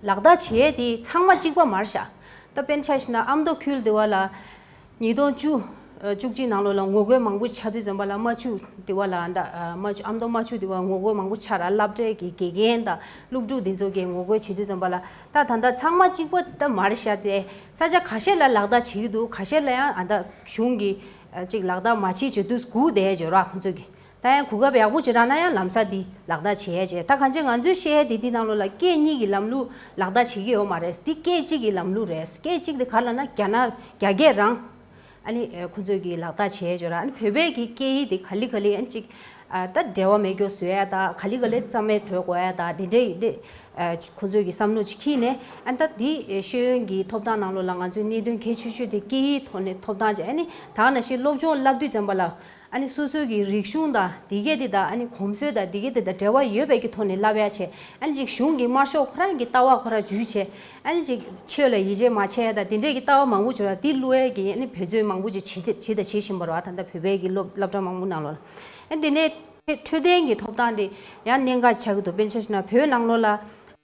ལག་བསྟར་བྱེད་ཡས་དེ་ཚང་མ་གཅིག་པ་མ་རེད་ཤག་ད་དཔེར་ན་ཆ་བཞག་ན་ཨ་མདོ་ཁུལ་དེ་བ་ལ་ཉིས་སྟོང་བཅུ་བཅུ་གཅིག་ནང་ལོགས་ལ་ངོ་རྒོལ་མང་པོ་ཆགས་དུས་ཙམ་པ་ལ། རྨ་ཆུ་དེ་བ་ལ་ད་རྨ་ཆུ་ཨ་མདོ་རྨ་ཆུ་དེ་བ་ངོ་རྒོལ་མང་པོ་ཆགས་ར། སློབ་གྲྭའི་གི་དགེ་རྒན་དང་སློབ་ཕྲུག་དེ་ཚོ་གིས་ངོ་རྒོལ་བྱེད་དུས་ཙམ་པ་ལ། ད་ད་ད་ཚང་མ་གཅིག་པ་ད་མ་རེད་ཤག་དེ་ས་ཆ་ཁ་ཤས་ལ་ལག་བསྟར་བྱེད་ཀྱི་འདུག་ཁ་ཤས་ལ་ཡང་ཨ་ད་གཞུང་གིས་ཅིག་ལག་བསྟར་མ་བྱེད་བྱེད་དུས་སྒུག་བསྡད་ཡོད་ར་ཁོང་ཚོ་གིས། ད་ཡང་གོ་སྐབས་ཡག་པོ་ཅིག་རག་ན་ཡང་ལམ་སང་འདི་ལག་བསྟར་བྱེད་ཡས་བྱས། ད་གང་ཅི་ང་ཚོས་བཤད་ཡས་དེ་འདི་ནང་ལོགས་ལ་སྐད་གཉིས་ཀྱི་ལམ་ལུགས་ལག་བསྟར་བྱེད་ཀྱི་ཡོད་མ་རེད། འདི་སྐད་གཅིག་གི་ལམ་ལུགས་རེད། སྐད་གཅིག་དེ་ག་ལབ་ན་རྒྱ་ནག་རྒྱ་སྐད་རང་ཨ་ནི་ཁོ་ཚོས་ཀྱིས་ལག་བསྟར་བྱེད་ཡས་ཅིག་ཡོད་ར། ཨ་ནི་བོད་པའི་གི་སྐད་ཡིག་དེ་ག་ལེ་ག་ལེ་ཨ་ནི་ཅིག་ཨ་ད་འབྲེལ་བ་མེད་སྐྱོ་བཟོ་ཡས་དང་། ག་ལེ་ག་ལེ་རྩ་མེད་འགྲོ་དགོས་ཡས་དང་། དེ་འདྲའི་དེ་ཨ་ཁོ་ཚོས་ཀྱིས་བསམ་བློ་ཅིག་འཁྱེར་ནས། ཨ་ནི་ད་འདི་ཤེས་ཡོན་གྱི་ཐོབ་ཐང་ནང་ལོགས་ལ་ང་ཚོའི་གནད་དོན་གལ་ཆེ་ཤོས་དེ་སྐད་ཡིག་ཐོག་ནས་ཐོབ་ཐང་བྱས། ཨ་ནི་ད་ག་ནང་བཞིན་སློབ་སྦྱོང་བསླབ་དུས་ཙམ་པ་ལ། ཨ་ནི་སོ་སོའི་གི་རིག་གཞུང་དང་དེ་གས་དེ་དང་། ཨ་ནི་གོམས་སྲོལ་དང་དེ་གས་དེ་དང་འབྲེལ་བ་ཡོད་པའི་གི་ཐོག་ནས་བསླབ་ཡ་བྱས། ཨ་ནི་ཅིག་གཞུང་གི་དམར་ཤོག་ཁོ་རང་གི་ལྟ་བ་ཁོ་རང་བརྒྱུད་བྱས། ཨ་ནི་ཅིག་ཆོས་ལ་ཡིད་ཆེས་མ་བྱས་ཡ་དང་དེ་འདྲས་ཀྱི་ལྟ་བ་མང་པོ་བྱུང་ར། དེ་བསླུ་ཡས་ཀྱི་ཨ་ནི་འབད་བརྩོན་མང་པོ་ཅིག་བྱེད་བྱེད་དང་བྱེད་བཞིན་པ་རེད་བ། ད་ལྟ་བོད་པའི་གི་སློབ་སློབ་གྲྭ་མང་པོ་ནང་ལོགས་ལ། ཨ་ནི་དེ་ནས་འཕྲོད་བསྟེན་གྱི་ཐོབ་ཐང་དེ་ཡང་གནད་འགག་ཆགས་ཀྱི་འདུག་དཔེར་ན་ཆ་བཞག་ན་བོད་ནང་ལོགས་ལ།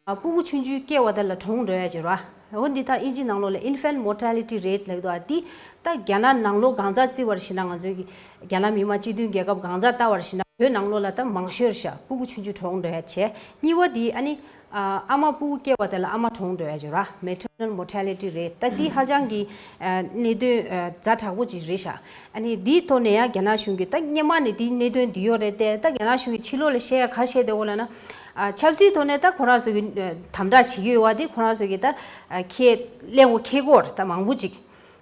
ཨ་སྤུ་གུ་ཆུང་ཆུང་སྐྱེ་བ་དེ་ལ་གྲོངས་འགྲོ་ཡ་ཅིག་རེད་བ། འོ་འདི་ད་ཨིན་ཇི་ནང་ལོགས་ལ་infant mortality rate ལབ་ཀྱི་འདུག་ཨ། འདི་ད་རྒྱ་ནག་ནང་ལོགས་གང་ཟག་བརྩི་བར་བྱས་ན། ང་ཚོའི་གི་རྒྱ་ནག་མི་དམངས་སྤྱི་མཐུན་རྒྱལ་ཁབ་གང་ཟག་ལྟ་བར་བྱས་ན་བོད་ནང་ལོགས་ལ་ད་མང་ཤོས་རེད་ཤག་སྤུ་གུ་ཆུང་ཆུང་གྲོངས་འགྲོ་ཡ་བྱས། གཉིས་པ་འདི་ཨ་ནི་ཨ་ཨ་མ་སྤུ་གུ་སྐྱེ་བ་དེ་ལ་ཨ་མ་གྲོངས་འགྲོ་ཡ་ཅིག་རེད་བ། maternal mortality rate ད་འདི་ཧ་ཅང་གི་ཨ་གནད་དོན་ཨ་ཛ་དྲག་པོ་ཅིག་རེད་ཤག་ཨ་ནི་འདིའི་ཐོག་ནས་ཡང་རྒྱ་ནག་གཞུང་གིས་ད་སྔོན་མ་ནས་འདིའི་གནད་དོན་འདི་ཡོད་རེད་དེ། ད་རྒྱ་ནག་གཞུང་གིས་ཕྱི་ལོགས་ལ་བཤད་ཡ་ག་རེ་བཤད་བསྡད་ཡོད་ལབ་ན། ཨ་ཆབ་སྲིད་ཐོག་ནས་ད་ཁོ་རང་ཚོ་གི་ཨ་དམ་དྲག་བྱེད་ཀྱི་ཡོད་པ་དེ་ཁོ་རང་ཚོ་གི་ད་ཨ་ཁས་ལེན་དགོས་ཁེལ་གོ་རེད། ད་མང་པོ་ཅིག་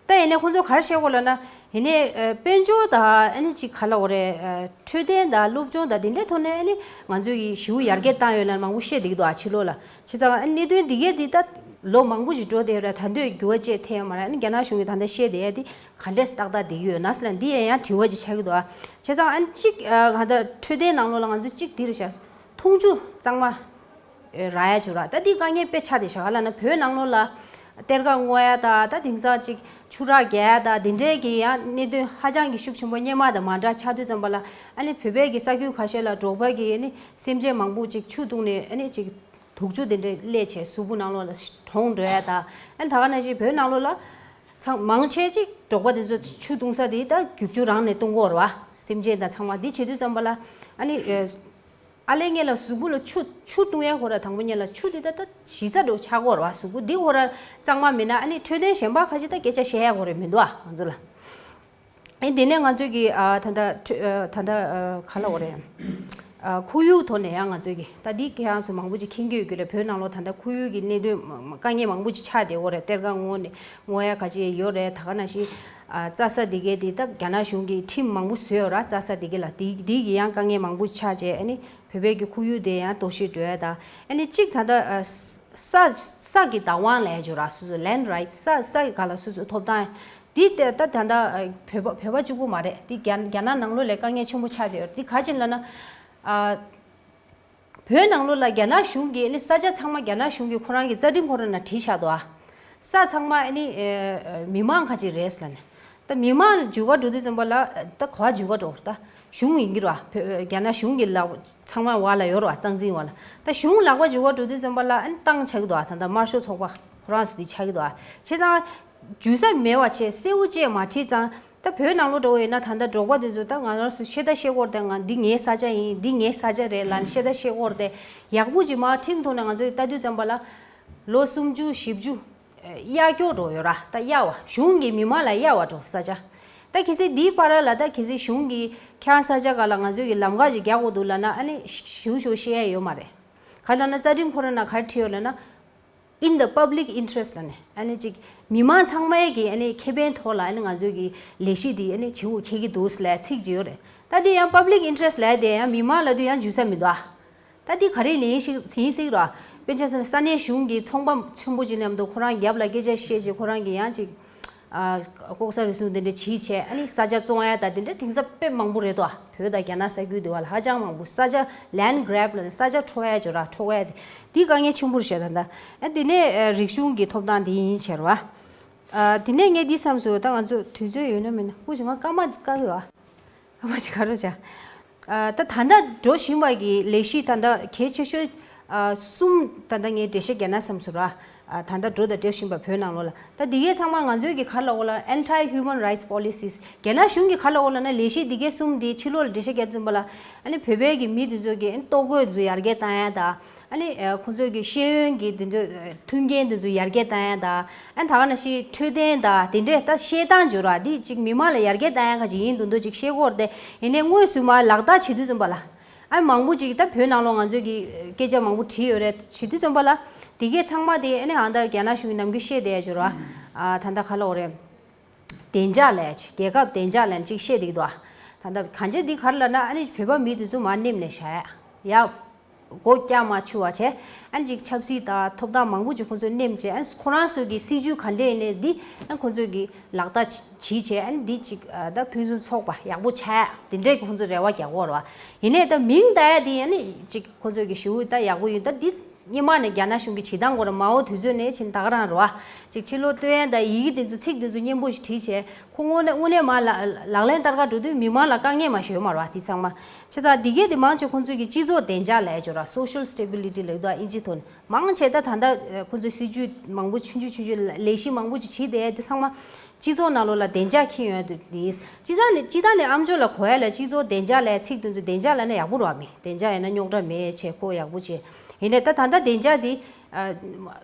ད་ཡིན་ནའི་ཁོ་ཚོ་ག་རེ་བཤད་གོ་ལབ་ན། ཡིན་ནའི་ཨ་དཔལ་འབྱོར་དང་ཨ་ནི་ཅིག་ག་ལབ་དགོས་རེད། ཨ་འཕྲོད་བསྟེན་དང་སློབ་སྦྱོང་དང་དེ་འདྲའི་ཐོག་ནས་ཨ་ནི་ང་ཚོ་གི་ཞེ་པོ་ཡར་རྒྱས་བཏང་ཡོད་ལབ་མང་པོ་བཤད་བསྡད་ཀྱི་འདུག་ཨ་ཕྱི་ལོགས་ལ། བྱས་ཙང་ཨ་ནི་གནད་དོན་འདི་གས་འདི་ད་ལོ་མང་པོ་ཞིག་འགྲོ་བསྡད་ཡོད་རེད། ད་དུང་འགྱུར་བ་ཅིག་ཐེབས་ཡོད་མ་རེད། ཨ་ནི་རྒྱ་ནག་གཞུང་གིས་ད་ལྟ་བཤད་བསྡད་ཡ་འདི་ག་འདྲས་ཏག་ཏག་བསྡད་ཀྱི་ཡོད་ན་ཟེར་ལབ་འདི་ཡང་ཡང་དྲི་བ་ཅིག་ཆགས་ཀྱི་འདུག་ཨ། བྱས་ཙང་ཨ་ནི་གཅིག་ཨ་གང་ལྟར་འཕྲོད་བསྟེན་ནང་ལོགས་ལ་ང་ཚོ་གཅིག་འདི་རེད་ཤག་འཐུང་ཆུ་གཙང་མ་ཨེ་རག་ཡ་ཅིག་ར། ད་འདི་དཀའ་ངལ་དཔེ་ཆགས་བསྡད་ཤག་ག་ལབ་ན་བོད་ནང་ལོགས་ལ་གཏེར་ཁ་སྔོག་ཡ་དང་། ད་དེང་སང་ཅིག་ཆུ་རགས་རྒྱག་ཡ་དང་། དེ་འདྲའི་གི་ཡང་གནད་དོན་ཧ་ཅང་གི་ཤུགས་ཆེན་པོ་སྔོན་མ་དང་མ་འདྲ་ཆགས་དུས་ཙམ་པ་ལ། ཨ་ནི་བོད་པའི་གི་ས་ཁུལ་ཁ་ཤས་ལ་འབྲོག་པ་གི་ཨ་ནི་སེམས་ཅན་མང་པོ་ཅིག་ཆུ་བཏུང་ནས་ཨ་ནི་ཅིག་དུག་ཆུ་དེ་འདྲ་སླེབས་བྱས་གཟུགས་པོ་ནང་ལོགས་ལ་གྲོངས་འགྲོ་ཡ་དང་། ཨ་ནི་ད་ག་ནང་བཞིན་བོད་ནང་ལོགས་ལ་ཚང་མང་ཆེ་ཅིག་འབྲོག་པ་དེ་ཚོ་ཆུ་བཏུང་ས་དེ་ད་རྒྱུག་ཆུ་རང་ནས་བཏུང་གི་ཡོད་རེད་བ། སེམས་ཅན་དང་ཚང་མ་འདི་བྱེད་དུས་ཙམ་པ་ལ་ཨ་ནི་ཨ་ལས་སྔོན་ལ་གཟུགས་པོ་ལ་ཆུ་ཆུ་བཏུང་ཡ་ཁོ་ར་དང་པོ་ཉིད་ལ་ཆུ་དེ་ད་ད་ཞིབ་ཚགས་འདྲ་བོ་ཆགས་ཀྱི་ཡོད་རེད་བ། གཟུགས་པོ་འདི་ཁོ་ར་གཙང་མ་མིན་ན་ཨ་ནི་འཕྲོད་བསྟེན་གཞན་པ་ཁ་ཅིག་ད་སྐད་ཆ་བཤད་ཡ་ཁོ་ར་མི་འདུག་ཨ་ང་ཚོ་ལ། ཨེ་དེ་ནས་ང་ཚོས་ཀྱི་ཨ་ད་ལྟ་འཕྲོད་ཨ་ད་ལྟ་ཨ་ག་ལབ་དགོས་རེད། ཨ་ཁོར་ཡུག་ཐོག་ནས་ཡང་ང་ཚོས་ཀྱི་ད་འདི་ཁྱེད་རང་ཚོ་མང་པོ་ཅིག་མཁྱེན་གྱི་ཡོད་ཀྱི་རེད། བོད་ནང་ལོགས་ད་ལྟ་ཁོར་ཡུག་གི་གནད་དོན་མ་མ་དཀའ་ངལ་མང་པོ་ཅིག་ཆགས་བསྡད་ཡོད་རེད། གཏེར་ཁ་སྔོག་ནས་སྔོག་ཡ་ག་ཅིག་ཡོད་རེད། ད་ག་ནང་བཞིན་ཨ་རྩྭ་ས་འདི་གའི་འདི་ད་རྒྱ་ནག་གཞུང་གིས་ཁྲིམས་མང་པོ་བཟོས་ཡོད་ར། རྩྭ་ས་འདི་གའི་ལ་འདི་འདི་གི་ཡང་དཀའ་ངལ་མང་པོ་ཆགས་བྱས། ཨ་ནི་བོད་པའི་གི་ཁོར་ཡུག་དེ་ཡང་དོ་ཤལ་འགྲོ་ཡ་དང་། ཨ་ནི་གཅིག་ད་ལྟ་ཨ་ས་ས་གི་བདག་དབང་ལབ་ཡ་ཅིག་ཡོད་ར། སོ་སོ་land rights ས་ས་གི་སྒང་ལ་སོ་སོ་ཐོབ་ཐང་འདི་ད་ད་ད་ལྟ་ཨ་བོད་པ་བོད་པ་གཅིག་པུ་མ་རེད། འདི་རྒྱ་རྒྱ་ནག་ནང་ལོགས་ལ་དཀའ་ངལ་ཆེན་པོ་ཆགས་བསྡད་ཡོད་རེད། འདི་ག་ཅི་ལབ་ན་ཨ་ བོད་ནང་ལོགས་ལ་རྒྱ་ནག་གཞུང་གིས་ཨ་ནི་ས་ཆ་ཚང་མ་རྒྱ་ནག་གཞུང་གིས་ཁོ་རང་གི་རྩ་ཁྲིམས་ཁོ་རང་ནང་བྲིས་བཞག་འདུག་ཨ། ས་ཚང་མ་ཨ་ནི་ཨེ་མི་མང་ཁ་ཅིག་རེད་ལབ་ནས། ད་མི་མང་ལ་འཇུག་ག་འགྲོ་དུས་ཙམ་པ་ལ་ད་ག་པར་འཇུག་ག་འགྲོ་ར། ད་གཞུང་ཡིན་གྱི་ར། བོད་རྒྱ་ནག་གཞུང་གི་ལག་ཚང་མ་བར་ལ་ཡོད་ར། རྩ་འཛིན་བར་ལ། ད་གཞུང་ལག་པ་འཇུག་ག་འགྲོ་དུས་ཙམ་པ་ལ་ཨ་ནི་ཏང་ཆགས་ཀྱི་འདུག་ཨ། ད་ད་དམར་ཤོག་ཚོགས་པ་ཁོ་རང་ཚོ་དེ་ཆགས་ཀྱི་འདུག་ཨ། བྱས་ཙང་འཇུག་ས་མེད་པ་བྱས། གསལ་པོ་བཅས་མ་བྲིས་ཙང་། ད་བོད་ནང་ལོགས་འགྲོ་བ་ཡིན་ན་ད་ལྟ་འབྲོག་པ་དེ་ཚོ་ད་ང་རང་ཚོ་ཤེས་ད་ཤེས་ཀྱི་ཡོད་རེད་དེ། ང་འདི་ངའི་ས་ཆ་ཡིན། འདི་ངའི་ས་ཆ་རེད་ལབ་ནས་ཤེས་ད་ཤེས་ཀྱི་ཡོད་རེད་དེ། ཡག་པོ་ཅིག་མར་ཁྲིམས་ཐོག་ནས་ང་ཚོས་ལྟ་དུས་ཙམ་པ་ལ་ལོ་སུམ་ཅུ་བཞི་བཅུ་གཡར་སྐྱོར་འགྲོ་ཡོད་ར། ད་གཡར་བ། གཞུང་གིས་མི་མང་ལ་གཡར་བ་འགྲོ་ས་ཆ། ད་གལ་སྲིད་འདིའི་བར་ལ་ད་གལ་སྲིད་གཞུང་གིས་ཁྱེད་རང་ས་ཆ་སྒང་ལ་ང་ཚོས་ཀྱི་ལམ་ཁ་ཅིག་རྒྱག་དགོས་འདུག་ལབ་ན་ཨ་ནི་ཞུ་ཞུ་བཤད་ཡ་ཡོད་མ་རེད། ག་ལབ་ན་རྩ་ཁྲིམས་ཁོ་རང་ན་ག་རེ་བྲིས་ཡོད་ལབ་ན། In the public interest ལབ་ནས་ཨ་ནི་ཅིག་མི་མང་ཚང་མའི་གི་ཨ་ནི་ཁེ་ཕན་ཐོག་ལ་ཨ་ནི་ང་ཚོའི་གི་ལས་གཞི་འདི་ཨ་ནི་བྱེད་དགོས་འཁེལ་གྱི་འདུག་ལབ་ཚིག་ཅིག་ཡོད་རེད། ད་འདི་ཡང་public interest ལབ་དེ་ཡང་མི་མང་ལབ་དུས་ཡང་འཇུག་ས་མི་འདུག་ཨ། ད་འདི་ག་རེ་ལེན་ཞིག་ཡིན་སྲིད་ར། དཔེ་ཆ་ས་ས་གནས་གཞུང་གི་ཚོང་པ་ཆེན་པོ་ཅིག་མཉམ་དུ་ཁོ་རང་རྒྱབ་ལ་སྐད་ཆ་བཤད་བྱས། ཁོ་རང་གི་ཡང་ཅིག་ཨ་ལྐོག་ཟ་རུལ་སུངས་དེ་འདྲ་བྱས་བྱས་ཨ་ནི་ས་ཆ་བཙོང་ཡ་ད་དེ་འདྲ་དེང་སང་དཔེ་མང་པོ་རེད་དོ། བོད་དང་རྒྱ་ནག་ས་ཁུལ་དེ་བ་ལ་ཧ་ཅང་མང་པོ། ས་ཆ་land grab ལབ་ནས་ས་ཆ་འཕྲོག་ཡ་ཅིག་ཡོད་ར། འཕྲོག་ཡ་དེ་འདི་དཀའ་ངལ་ཆེན་པོ་རེད་ཤག་ད་ལྟ། ཨ་དེ་ནས་ཨ་རིག་གཞུང་གི་ཐོབ་ཐང་དེ་ཡིན་ཟེར་བ། ཨ་དེ་ནས་ངས་འདི་བསམ་སོང་། ད་ང་ཚོ་དུས་ཚོད་ཡོད་ན་མེད་ན། སྐུ་མཁྱེན་ང་སྐར་མ་བཀག་གི་ཡོད་ཨ། སྐར་མ་ཅིག་ག་རེ་བྱ། ཨ་ད་ད་ལྟ་འགྲོ་བཞིན་པ་གི་ལས་གཞི་ད་ལྟ་གལ་ཆེ་ཤོས་ཨ་གསུམ་ད་ལྟ་ངས་འགྲེལ་བཤད་རྒྱག་ན་བསམ་སོང་ར། ཨ་ད་ལྟ་འགྲོ་དང་འགྲོ་བཞིན་པ་བོད་ནང་ལོགས་ལ། ད་འདི་གའི་ཚང་མ་ང་ཚོའི་གི་ག་རེ་ལབ་དགོས་ལབ་ན། anti human rights policies རྒྱ་ནག་གཞུང་གི་ག་རེ་ལབ་དགོས་ལབ་ན། ལས་གཞི་འདི་གའི་གསུམ་འདི་ཕྱི་ལོགས་ལ་འགྲེལ་བཤད་རྒྱག་ཙམ་པ་ལ་ཨ་ནི་བོད་པའི་གི་མི་འདི་ཚོ་གི་ཨ་ནི་ལྟོ་གོས་འདི་ཚོ་ཡར་རྒྱས་བཏང་ཡ་དང་། ཨ་ནི་ཨ་ཁོང་ཚོའི་གི་ཤེས་ཡོན་གྱི་དེ་ཚོ་མཐུན་རྐྱེན་དེ་ཚོ་ཡར་རྒྱས་བཏང་ཡ་དང་། ཨ་ནི་ད་ག་ནང་བཞིན་འཕྲོད་བསྟེན་དང་དེ་འདྲས་ད་བཤད་སྟངས་ཅིག་ཡོད་ར། འདི་ཅིག་མི་མང་ལ་ཡར་རྒྱས་བཏང་ཡ་ག་ཅིག་ཡིན་མདོག་མདོག་ཅིག་བཤད་ཀྱི་ཡོད་རེད་དེ། ཡིན་ནའི་དངོས་སུ་མར་ལག་བསྟར་བྱེད་དུས་ཙམ་པ་ལ། ཨ་ནི་མང་པོ་ཅིག་ད་བོད་ནང་ལོགས་ང་ཚོའི་གི་སྐད་ཆ་མང་པོ་བྲིས་ཡོད་རེད། བྱེད་དུས་ཙམ་པ་ལ་དེ་གས་ཚང་མ་དེ་ཨ་ནི་ཨ་ད་རྒྱ་ནག་གཞུང་གིས་ནམ་རྒྱུན་བཤད་བསྡད་ཡ་ཅིག་ཡོད་ར། ཨ་ད་ད་ག་རེ་ལབ་དགོས་རེད། བདེ་འཇགས་ལབ་ཡ་ཅིག་རྒྱལ་ཁབ་བདེ་འཇགས་ལབ་ནས་ཅིག་བཤད་བསྡད་ཀྱི་འདུག་ཨ། ད་ལྟ་གང་ཅི་འདི་ག་རེ་ལབ་ན། ཨ་ནི་བོད་པ་མི་དེ་ཚོ་མར་མནན་ནས་བཞག་ཡ། ཡ། སྒོ་རྒྱག་མ་ཆོག་པ་བྱས། ཨ་ནི་ཅིག་ཆབ་སྲིད་དང་ཐོབ་ཐང་མང་པོ་ཅིག་ཁོང་ཚོས་མནན་བྱས། ཨ་ནི་ཁོ་རང་ཚོའི་གི་སྲིད་ཇུས་ག་འདྲས་ཡིན་ནའི་འདི་ཨ་ཁོང་ཚོས་གི་ལག་བསྟར་བྱེད་བྱས། ཨ་ནི་འདི་ཅིག་ཨ་ད་ཕུན་སུམ་ཚོགས་པ་ཡག་པོ་ཆགས་ཡ་དེ་འདྲས་གི་ཁོང་ཚོས་རེ་བ་རྒྱག་གི་ཡོད་རེད་པ། ཡིན་ནའི་ད་མིང་བཏགས་ཡ་དེ་ཨ་ནི་ཅིག་ཁོང་ཚོས་གི་ཞུ་ད་ཡག་པོ་ཡོད། ད་འདི་སྔོན་མ་ནས་རྒྱ་ནག་གཞུང་གིས་བྱེད་སྟངས་སྐོར་མའོ་དུས་ཚོད་ནས་ཕྱིན་ད་ག་རང་རེད་པ། ཅིག་ཕྱི་ལོགས་སྟོན་ཡ་དང་ཡི་གེ་དེ་ཚོ་ཚིག་དེ་ཚོ་སྙན་པོ་ཞིག་བྲིས་བྱས། ཁོ་དངོས་གནས་དངོས་གནས་མར་ལག་ལག་ལེན་བསྟར་ག་འགྲོ་དུས་མི་མང་ལ་དཀའ་ངལ་མ་ཞིག་ཡོད་མ་རེད་པ། དེ་ཚང་མ་བྱས་ཙང་འདི་གས་དེ་མང་ཆེ་ཁོང་ཚོས་ཀྱི་སྤྱི་ཚོགས་བདེ་འཇགས་ལབ་ཡ་ཅིག་ཡོད་ར། social stability ལབ་ཀྱི་འདུག་ཨ་དབྱིན་ཇིའི་ཐོག་ནས། མང་ཆེ་ད་ད་ལྟ་ཁོང་ཚོའི་སྲིད་ཇུས་མང་པོ་ཆུང་ཆུང་ཆུང་ཆུང་ལས་གཞི་མང་པོ་ཅིག་བྱེད་བསྡད་དེ་ཚང་མ་སྤྱི་ཚོགས་ནང་ལོགས་ལ་བདེ་འཇགས་ཁྱེར་ཡོང་དུས་དེ། སྤྱི་བཏང་ནས་སྤྱི་བཏང་ནས་ཨ་མཆོག་ལ་གོ་ཡ་ལ་སྤྱི་ཚོགས་བདེ་འཇགས་ལབ་ཚིག་དེ་ཚོ་བདེ་འཇགས་ལབ་ན་ཡག་པོ་རེད་པ། མི་བདེ་འཇགས་ཡོད་ན་རྙོག་དྲ་མེད་བྱས། ཁོ་ཡག་པོ་བྱས། ཡིན་ནའི་ད་ད་ལྟ་བདེ་འཇགས་དེ་ཨ།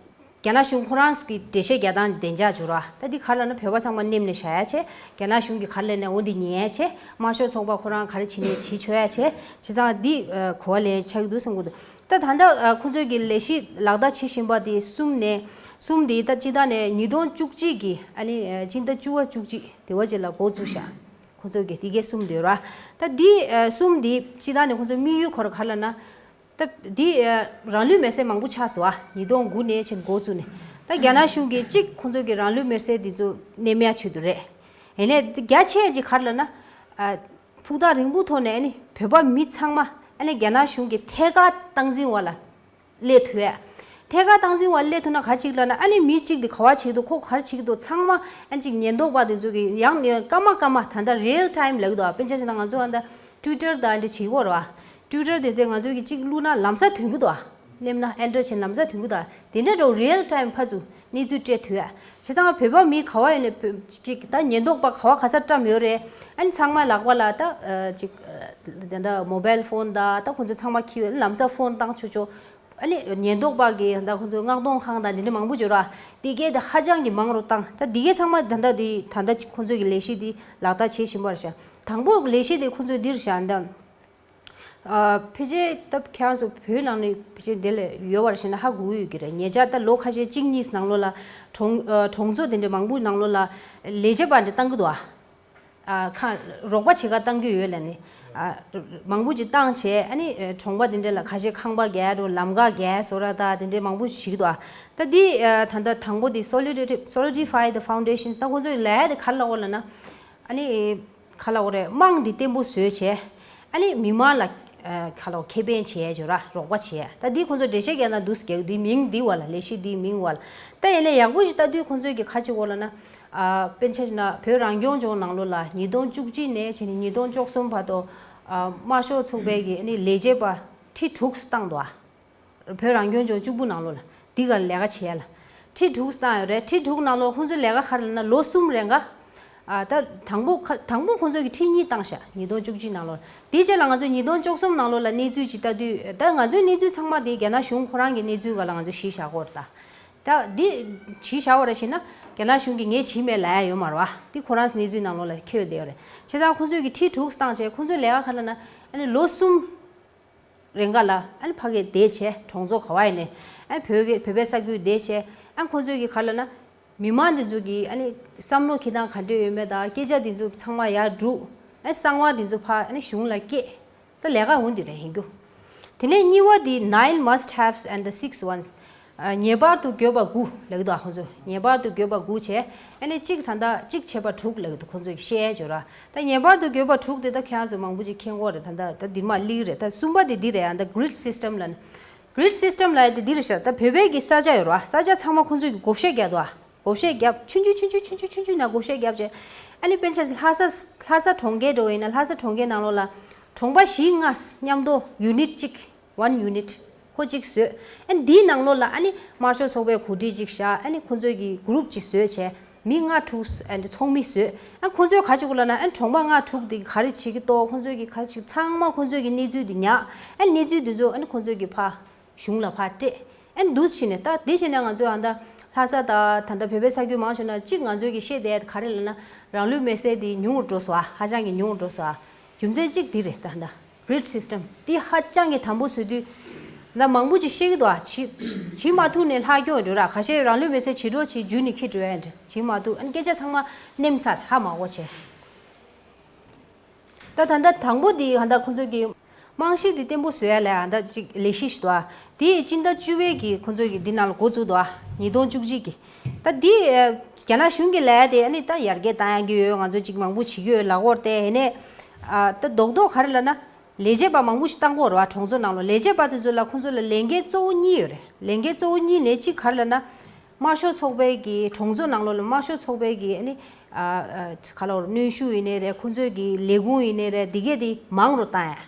རྒྱ་ནག་གཞུང་ཁོ་རང་གི་འགྲེལ་བཤད་རྒྱག་སྟངས་བདེ་འཇགས་ཅིག་ཡོད་ར། ད་འདི་ག་རེ་ལབ་ན་བོད་པ་ཚང་མ་མནན་ནས་བཞག་ཡ་བྱས། རྒྱ་ནག་གཞུང་གིས་ག་རེ་ལབ་ནའི་འོ་འདི་ཉན་ཡ་བྱས། དམར་ཤོག་ཚོགས་པ་ཁོ་རང་ག་རེ་བྱེད་ནའི་བྱེད་ཆོག་ཡ་བྱས། བྱས་ཙང་འདི་ཨ་གོ་བ་ལེན་ཆགས་ཀྱི་འདུག་བསམ་གྱི་འདུག་ད་ད་ལྟ་ཨ་ཁོང་ཚོས་ཀྱི་ལས་གཞི་ལག་བསྟར་བྱེད་བཞིན་པ་དེ་གསུམ་ནས། གསུམ་དེ་ད་སྤྱི་བཏང་ནས་ཉིས་སྟོང་བཅུ་གཅིག་གི་ཨ་ནི་ཨ་སྤྱི་ཟླ་བཅུ་པ་བཅུ་གཅིག་དེ་བ་ཅིག་ལ་འགོ་བཙུགས་ཤག་ཁོང་ཚོས་ཀྱི་དེ་གའི་གསུམ་དེ་ཡོད་ར། ད་འདི་ཨ་གསུམ་དེ་སྤྱི་བཏང་ནས་ཁོང་ཚོའི་དམིགས་ཡུལ་ཁོ་ར་ག་རེ་ལབ་ན། ད་འདི་ཨ་རང་ལུས་མེར་སྲེག་མང་པོ་ཆགས་སོང་ཨ། ཉིས་སྟོང་དགུ་ནས་ཕྱིན་འགོ་བཙུགས་ནས། ད་རྒྱ་ནག་གཞུང་གིས་གཅིག་ཁོང་ཚོ་གི་རང་ལུས་མེར་སྲེག་འདི་ཚོ་མནན་ཡ་ཆེད་དུ་རེད། ཡིན་ནའི་རྒྱ་ཆེ་ཅིག་ག་རེ་ལབ་ན། ཨ་ཕུགས་ཐག་རིང་པོ་ཐོག་ནས་ཨ་ནི་བོད་པ་མི་ཚང་མ་ཨ་ནི་རྒྱ་ནག་གཞུང་གི་ཐད་ཀར་སྟངས་འཛིན་འོག་ལ་སླེབས་ཐུབ་ཡ། ཐད་ཀར་སྟངས་འཛིན་འོག་སླེབས་ཐུབ་ན་ག་ཅིག་ལབ་ན། ཨ་ནི་མི་གཅིག་དེ་ག་བ་བྱེད་ཀྱི་འདུག་ཁོ་ག་རེ་བྱེད་ཀྱི་འདུག་ཚང་མ་ཨ་ནི་ཅིག་ཉེན་རྟོག་པ་དེ་ཚོ་གི་ཡང་ནས་སྐར་མ་སྐར་མ་ད་ལྟ་རི་ཡལ་ཊའིམ་ལབ་ཀྱི་འདུག་ཨ། དཔེར་ན་ཆ་བཞག་ན་ང་ཚོ་ཨ་ད་ཊུའི་ཊར་དང་འདི་བྱེད་ཀྱི་ཡོད་རེད་པ། ཊུའི་ཊར་དེ་ཚོས་ང་ཚོས་ཀྱི་གཅིག་བླུགས་ན་ལམ་སང་ཐོན་གྱི་འདུག་ཨ། མནན་ན་ཨེན་ཊར་བྱས་ན་ལམ་སང་ཐོན་གྱི་འདུག་ཨ། དེ་འདྲ་འདྲ་བོ་རི་ཡལ་ཊའིམ་ཕར་ཚུར་གནས་ཚུལ་སྤྲད་ཐུབ་ཡ། བྱས་ཙང་བོད་པ་མི་ག་བ་ཡོད་ནས་བོད་ཅིག་ད་ཉེན་རྟོག་པ་ག་བ་ག་ས་བཀྲམ་ཡོད་རེད། ཨ་ནི་ཚང་མ་ལག་པ་ལ་ད་ཨ་ཅིག་ཨ་ད་ལྟ་མོ་བལ་ཕོན་དང་ད་ཁོང་ཚོ་ཚང་མ་འཁྱེར་ཡོད། ལམ་སང་ཕོན་བཏང་ཆོག་ཆོག་ཨ་ནི་ཉེན་རྟོག་པ་གི་ད་ཁོང་ཚོ་མངགས་གཏོང་ཁང་དང་འདི་འདྲ་མང་པོ་ཡོད་ར། དེ་གས་དེ་ཧ་ཅང་གི་མང་རུ་བཏང་། ད་འདི་གས་ཚང་མ་ད་ལྟ་དེ་ད་ལྟ་ཁོང་ཚོ་གི་ལས་གཞི་འདི་ལག་བསྟར་བྱེད་བཞིན་པ་རེད་ཤག་དང་པོ་ལས་གཞི་དེ་ཁོང་ཚོས་འདི་རེད་ཤག་ད། ཨ་ཕལ་ཆེར་ད་ཁྱེད་རང་ཚོ་བོད་ནང་ནས་ཕལ་ཆེར་འདི་ལ་ཡོད་པ་རེད་ཤག་ན་ཧ་གོ་གི་ཡོད་ཀྱི་རེད། ཉེ་ཆར་ད་ལོ་ཁ་ཤས་གཅིག་གཉིས་ནང་ལོགས་ལ་གྲོང་ཨ་གྲོང་ཚོ་དེ་འདྲ་མང་པོའི་ནང་ལོགས་ལ་ལས་བྱེད་པ་འདྲ་བཏང་གི་འདུག་ཨ། ཨ་ཁ་རོགས་པ་བྱེད་ག་བཏང་གི་ཡོད་ལབ་ནས། ཨ་མང་པོ་ཅིག་བཏང་བྱས། ཨ་ནི་ཨ་གྲོང་པ་དེ་འདྲ་ལ་ཁ་ཤས་ཁང་པ་རྒྱག་འགྲོ། ལམ་ཁ་རྒྱག་བཟོ་འདྲ་ད་དེ་འདྲ་མང་པོ་ཞིག་བྱེད་ཀྱི་འདུག་ཨ། ད་འདི་ཨ་ད་ལྟ་དང་པོ་དེ་Solidity- Solidify the Foundations ད་ཁོ་ཚོའི་ལས་དེ་ག་རེ་ལབ་ཀྱི་ཡོད་ལབ་ན། ཨ་ནི་ག་རེ་ལབ་ཀྱི་ཡོད་རེད། དམངས་འདི་བརྟན་པོ་བཟོས་བྱས། ཨ་ནི་མི་མང་ལ་ ཨ་ཁ་ལོ་ཁེ་ཕན་བྱེད་ཡས་བྱོས་ར། རོགས་པ་བྱེད་ཡས། ད་འདི་ཁོང་ཚོ་འགྲེལ་བཤད་རྒྱག་ན་འདུག་སེ་རྒྱག་འདི་མིང་འདི་བ་ལ། ལས་གཞི་འདི་མིང་བ་ལ། ད་ཡིན་ནའི་ཡག་པོ་ཞིག་ལྟ་དུས་ཁོང་ཚོས་ཀྱི་ཁ་ཅིག་བ་ལ་ན། ཨ་དཔེར་ན་ཆ་བཞག་ན་བོད་རང་སྐྱོང་ལྗོངས་ནང་ལོགས་ལ་ཉིས་སྟོང་བཅུ་གཅིག་ནས་བྱས་ནས་ཉིས་སྟོང་བཅུ་གསུམ་བར་དུ་ཨ་དམར་ཤོག་ཚོགས་པའི་གི་ཨ་ནི་ལས་བྱེད་པ་ཁྲི་དྲུག་བཏང་འདུག་ཨ། བོད་རང་སྐྱོང་ལྗོངས་གཅིག་པུ་ནང་ལོགས་ལ་འདི་ག་ལས་ཀ་བྱེད་ཡ་ལ་ཁྲི་དྲུག་བཏང་ཡོད་རེད། ཁྲི་དྲུག་ནང་ལོགས་ཁོང་ཚོའི་ལས་ཀ་ག་རེ་ལབ་ན་ལོ་གསུམ་རིང་ག་ཨ་ད་དང་པོ་ཁ་དང་པོ་ཁོང་ཚོ་གི་ཁྲི་གཉིས་བཏང་ཤག་ཉིས་སྟོང་བཅུ་གཅིག་ནང་ལོགས། དེའི་རྗེས་ལ་ང་ཚོ་ཉིས་སྟོང་བཅུ་གསུམ་ནང་ལོགས་ལ་གནས་ཚུལ་ཅིག་ལྟ་དུས། ད་ང་ཚོའི་གནས་ཚུལ་ཚང་མ་དེ་རྒྱ་ནག་གཞུང་ཁོ་རང་གི་གནས་ཚུལ་སྒང་ལ་ང་ཚོས་གཞི་བཞག་གི་ཡོད་རེད་ད། ད་འདི་གཞི་བཞག་པ་རེད་ཞེ་ན་རྒྱ་ནག་གཞུང་གིས་ངས་བྱས་མེད་ལབ་ཡ་ཡོད་མ་རེད་བ། འདི་ཁོ་རང་གི་གནས་ཚུལ་ནང་ལོགས་ལ་འཁོད་བསྡད་ཡོད་རེད། བྱས་ཙང་ཁོང་ཚོས་ཀྱི་ཁྲི་དྲུག་བཏང་བྱས། ཁོང་ཚོའི་ལས་ཀ་ག་རེ་ལབ་ན་ཨ་ནི་ལོ་གསུམ་རིང་ག་ལ་ཨ་ནི་ཕ་གིར་བསྡད་བྱས། གྲོང་ཚོ་ག་བ་ཡིན་ནའི་ཨ་ནི་བོད་ཀྱི་བོད་པའི་ས་ཁུལ་བསྡད་བྱས། ཨ་ཁོང་ཚོས་ཀྱི་ག་རེ་ལབ་ན་མི་མང་འདི་ཚོ་གི་ཨ་ནི་བསམ་བློ་འཁྱེར་སྟངས་ག་འདྲ་ཡོད་མེད་དང་། སྐད་ཆ་འདི་ཚོ་ཚང་མ་ཡར་སྒྲུག་ཨ་ནི་གསང་བ་འདི་ཚོ་ཕར་ཨ་ནི་གཞུང་ལ་སྐྱེལ། ད་ལས་ཀ་འོ་འདི་རེད་ཡིན་རྒྱུ། དེ་ནས་གཉིས་པ་འདི་nine must haves and the six ones། ཨ་ངེས་པར་དུ་དགོས་པ་དགུ་ལབ་ཀྱི་འདུག་ཨ་ཁོང་ཚོ། ངེས་པར་དུ་དགོས་པ་དགུ་བྱས། ཨ་ནི་གཅིག་ད་ལྟ་གཅིག་བྱས་པ་དྲུག་ལབ་ཀྱི་འདུག་ཁོང་ཚོས་བཤད་ཡ་བྱོས་ར། ད་ངེས་པར་དུ་དགོས་པ་དྲུག་དེ་ད་ཁྱེད་རང་ཚོ་མང་པོ་ཅིག་མཁྱེན་གྱི་ཡོད་རེད། ད་ད་ད་འདི་མ་ལིག་རེད། ད་གསུམ་པ་དེ་འདི་རེད། ཨ་ད་grid system ལབ་ནི། grid system ལབ་ཡ་དེ་འདི་རེད་ཤག་ད་བོད་པའི་གི་ས་ཆ་ཡོད་ར། ས་ཆ་ཚང་མ་ཁོང་ཚོས་གི་བགོ་བཤའ་རྒྱག་འདུག་ཨ། བགོ་བཤའ་བརྒྱབ། ཆུང་ཆུང་ཆུང་ཆུང་ཆུང་ཆུང་ཆུང་ནས་བགོ་བཤའ་བརྒྱབ་བྱས། ཨ་ནི་དཔེར་ན་ཆ་ལྷ་ས་ལྷ་ས་གྲོང་ཁྱེར་འགྲོ་བ་ཡིན་ན། ལྷ་ས་གྲོང་ཁྱེར་ནང་ལོགས་ལ་གྲོང་པ་བཞི་ལྔ་མཉམ་དུ་unit གཅིག one unit ཁོ་གཅིག་བཟོས། ཨ་ནི་འདིའི་ནང་ལོགས་ལ་ཨ་ནི་དམར་ཤོག་ཚོགས་པའི་གོ་སྒྲིག་ཅིག་བཞག་ཨ་ནི་ཁོ་ཚོའི་གི་group ཅིག་བཟོས་བྱས། མི་ལྔ་དྲུག་ཨ་ནི་ཚོགས་མི་བཟོས། ཨ་ཁོ་ཚོས་ག་རེ་བྱེད་དགོས་ལབ་ན། ཨ་ནི་གྲོང་པ་ལྔ་དྲུག་དེ་ག་རེ་བྱེད་ཀྱི་འདུག་ཁོ་ཚོའི་གི་ག་རེ་བྱེད། ཚང་མ་ཁོ་ཚོའི་གི་གནས་ཚུལ་དེ་ཉར། ཨ་ནི་གནས་ཚུལ་དེ་ཚོ་ཨ་ནི་ཁོ་ཚོའི་གི་ཕར་གཞུང་ལ་ཕར་སྤྲད། ཨ་ནི་འདུག་སེ་བྱས་ནས། ད་དེ་བྱས་ནས་ང་ཚོས་ཨ་ད་ལྷ་ས་དང་ད་ལྟ་བོད་པའི་ས་ཁུལ་མང་ཆེ་ན་གཅིག་ང་ཚོས་ཀྱི་བཤད་བསྡད་ག་རེ་ལབ་ན། རང་ལུས་མེར་སྲེག་དེ་ཉུང་རུ་འགྲོ་སོང་ཨ། ཧ་ཅང་གི་ཉུང་རུ་འགྲོ་སོང་ཨ། རྒྱུ་མཚན་གཅིག་འདི་རེད། ད་ད་grid system འདི་ཧ་ཅང་གི་དམ་པོ་བཟོ་དུས། ད་མང་པོ་ཅིག་བཤད་ཀྱི་འདུག་ཨ། བྱེད་བྱེད་མ་ཐུབ་ནས་ལྷག་སྐྱོན་འགྲོ་ར། ཁ་ཤས་རང་ལུས་མེར་སྲེག་བྱེད་འགྲོ་བྱེད་རྒྱུ་ནི་ཁྱི་འགྲོ་ཡ་འདྲ། བྱེད་མ་ཐུབ། ཨ་ནི་སྐད་ཆ་ཚང་མ་ནེམ་སར་ཧ་མ་གོ་བྱས། ད་ད་ལྟ་དང་པོ་འདི་ཧ་ད་ཁོང་ཚོས་ཀྱི་རྨང་གཞི་འདི་བརྟན་པོ་བཟོ་ཡ་ལ་ཧ་ད་ཅིག་ལས་གཞི་ཞིག་འདུག་ཨ། དེ་སྤྱི་ཟླ་བཅུ་པའི་གི་ཁོང་ཚོས་ཀྱི་འདི་ནང་ལ་འགོ་བཙུགས་འདུག་ཨ། ཉིས་སྟོང་བཅུ་གཅིག་གི། ད་འདི་ཨ་རྒྱ་ནག་གཞུང་གི་ལས་དེ་ཨ་ནི་ད་ཡར་རྒྱས་བཏང་ཡ་གི་ཡོད། ང་ཚོ་ཅིག་མང་པོ་བྱེད་ཀྱི་ཡོད་ལབ་ཀྱི་ཡོད་རེད་དེ། ཡིན་ནའི་ཨ་ད་རྡོག་རྡོག་ག་རེ་ལབ་ན། ལས་བྱེད་པ་མང་པོ་ཞིག་བཏང་གི་ཡོད་རེད་བ། གྲོང་ཚོ་ནང་ལོགས་ལས་བྱེད་པ་དེ་ཚོ་ལ་ཁོང་ཚོ་ལ་ལས་འགན་གཙོ་བོ་གཉིས་ཡོད་རེད། ལས་འགན་གཙོ་བོ་གཉིས་ནས་གཅིག་ག་རེ་ལབ་ན། དམར་ཤོག་ཚོགས་པའི་གི་གྲོང་ཚོ་ནང་ལོགས་ལ་དམར་ཤོག་ཚོགས་པའི་གི་ཨ་ནི་ཨ་ཨ་ག་ལབ་དགོས་རེད། གནོན་ཤུགས་ཡིན་ནའི་རེད། ཁོང་ཚོའི་གི་ལས་ཁུངས་ཡིན་ནའི་རེད། འདི་གས་དེ་མང་རུ་བཏང་ཡ།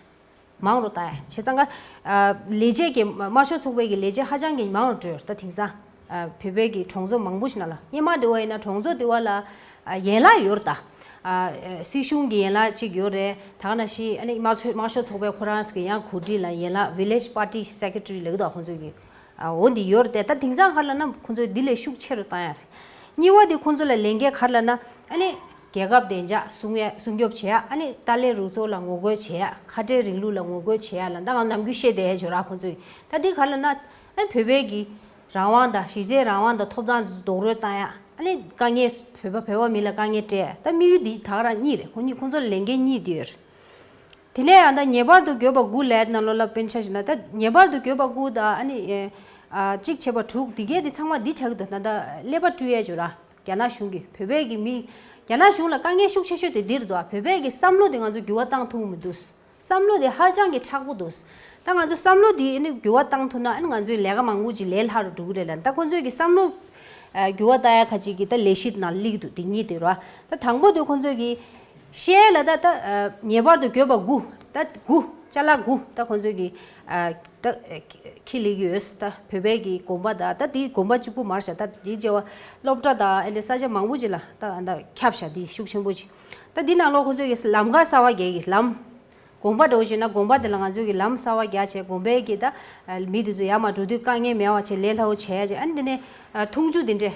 མང་རུ་བཏང་ཡ། བྱས་ཙང་ཀ་ཨ་ལས་བྱེད་ཀྱི་དམར་ཤོག་ཚོགས་པའི་གི་ལས་བྱེད་ཧ་ཅང་གི་མང་རུ་འགྲོ་ཡོད་རེད། ད་དེང་སང་ཨ་བོད་པའི་གི་གྲོང་ཚོ་མང་པོ་ཞིག་ནང་ལ། སྔོན་མ་དེ་བ་ཡིན་ན་གྲོང་ཚོ་དེ་བ་ལ་ཨ་ཡན་ལག་ཡོད་རེད་ད། ཨ་སྲིད་གཞུང་གི་ཡན་ལག་ཅིག་ཡོད་རེད། ད་ག་ནང་བཞིན་ཨ་ནི་དམར་ཤོག་དམར་ཤོག་ཚོགས་པའི་ཁོ་རང་ཚོ་གི་ཡང་གོ་སྒྲིག་ལ་ཡན་ལག་village party secretary ལབ་ཀྱི་འདུག་ཁོང་ཚོ་གི་ཨ་འོ་འདི་ཡོད་རེད་དེ། ད་དེང་སང་ག་རེ་ལབ་ན་ཁོང་ཚོས་འདི་ལས་ཤུགས་ཆེ་རུ་བཏང་ཡ་རེད། གཉིས་པ་དེ་ཁོང་ཚོ་ལ་ལས་འགན་ག་རེ་ལབ་ན། ཨ་ནི་རྒྱལ་ཁབ་བདེ་འཇགས་སྲུང་ཡ་སྲུང་སྐྱོབ་བྱེད་ཡ། ཨ་ནི་ཏཱ་ལའི་རུ་ཚོགས་ལ་ངོ་རྒོལ་བྱེད་ཡ། ཁ་བྲལ་རིང་ལུགས་ལ་ངོ་རྒོལ་བྱེད་ཡ་ལ། ད་ང་ནམ་རྒྱུན་བཤད་བསྡད་ཡ་བྱོས་ར་ཁོང་ཚོས། ད་འདི་ག་རེ་ལབ་ན། ཨ་ནི་བོད་པའི་གི་རང་དབང་དང་། གཞི་རྩའི་རང་དབང་དང་ཐོབ་ཐང་རྡོག་རོལ་བཏང་ཡ། ཨ་ནི་དཀའ་ངལ་བོད་པ་བོད་པ་མི་ལ་དཀའ་ངལ་སྤྲད་ཡ། ད་དམིགས་ཡུལ་འདི་ད་ག་རང་གཉིས་རེད། ཁོ་གཉིས་ཁོང་ཚོ་ལ་ལས་འགན་གཉིས་འདི་ཡོད་རེད། དེ་ནས་ཡང་ད་ངེས་པར་དུ་དགོས་པ་དགུ་ལབ་ནང་ལོགས་ལ་དཔེར་ན་ཆ་བཞག་ན། ད་ངེས་པར་དུ་དགོས་པ་དགུ་དང་། ཨ་ནི་ཨ་གཅིག་བྱས་པ་དྲུག་འདི་གས་འདི་ཚང་མ་འདི་ཆགས་ཀྱི་འདུག་ད་ལྟ་ཀླད་པ་བཀྲུ་ཡས་བྱོས་ར། རྒྱ་ནག་གཞུང་གིས་བོད་པའི་གི་མི། རྒྱ་ནག་གཞུང་ལ་དཀའ་ངལ་ཤུགས་ཆེ་ཤོས་དེ་འདིར་འདུག་བོད་པའི་གི་བསམ་བློ་དེ་ང་ཚོ་འགྱུར་བ་བཏང་ཐུབ་ཀྱི་མི་འདུག་བསམ་བློ་དེ་ཧ་ཅང་གི་མཁྲེགས་པོ་འདུག་ད་ང་ཚོ་བསམ་བློ་དེ་ཨ་ནི་འགྱུར་བ་བཏང་ཐུབ་ན། ཨ་ནི་ང་ཚོའི་ལས་ཀ་མང་པོ་ཅིག་ལས་སླ་རུ་འགྲོ་གི་རེད་ལ། ད་ཁོང་ཚོས་གི་བསམ་བློ་ཨ་འགྱུར་བ་བཏང་ཡ་ཁ་ཅིག་གི་ད་ལས་གཞི་ནང་སླེབས་ཀྱི་འདུག་དེ་གཉིས་དེ་རེད་བ། ད་དང་པོ་དེ་ཁོང་ཚོས་གི་བཤད་ལ་ད་ད་ཨ་ངེས་པར་དུ་དགོས་པ་དགུ། ད་དགུ་ཅ་ལག་དགུ་ད་ཁོང་ཚོས་གི་ཨ་ད་ཨ་ཁྱི་ལེགས་ཡོད། ད་བོད་པའི་གི་དགོན་པ་ད་ད་དེ་དགོན་པ་གཅིག་པུ་མ་རེད་ཤག་ད་དེ་བྱས་པ་སློབ་གྲྭ་དང་ཨ་འདྲ་ས་ཆ་མང་པོ་ཅིག་ལ་ད་ཨ་ད་ཁྱབ་ཤག་དེ་ཤུགས་ཆེན་པོ་ཅིག་ད་དེ་ནང་ལོགས་ཁོང་ཚོས་གི་ལམ་ཁ་གསར་པ་རྒྱག་གི་ལམ། དགོན་པ་འདྲ་བོ་ཞིག་ན་དགོན་པ་དེ་ལ་ང་ཚོས་གི་ལམ་གསར་པ་རྒྱག་བྱས། དགོན་པའི་གི་ད་ཨ་མི་དེ་ཚོ་ཡར་མར་འགྲོ་དུས་དཀའ་ངལ་མེད་པ་བྱས། ལས་སླ་པོ་བྱས་བྱས། ཨ་ནི་དེ་ནས་ཨ་འཐུང་ཆུ་དེ་འདྲས།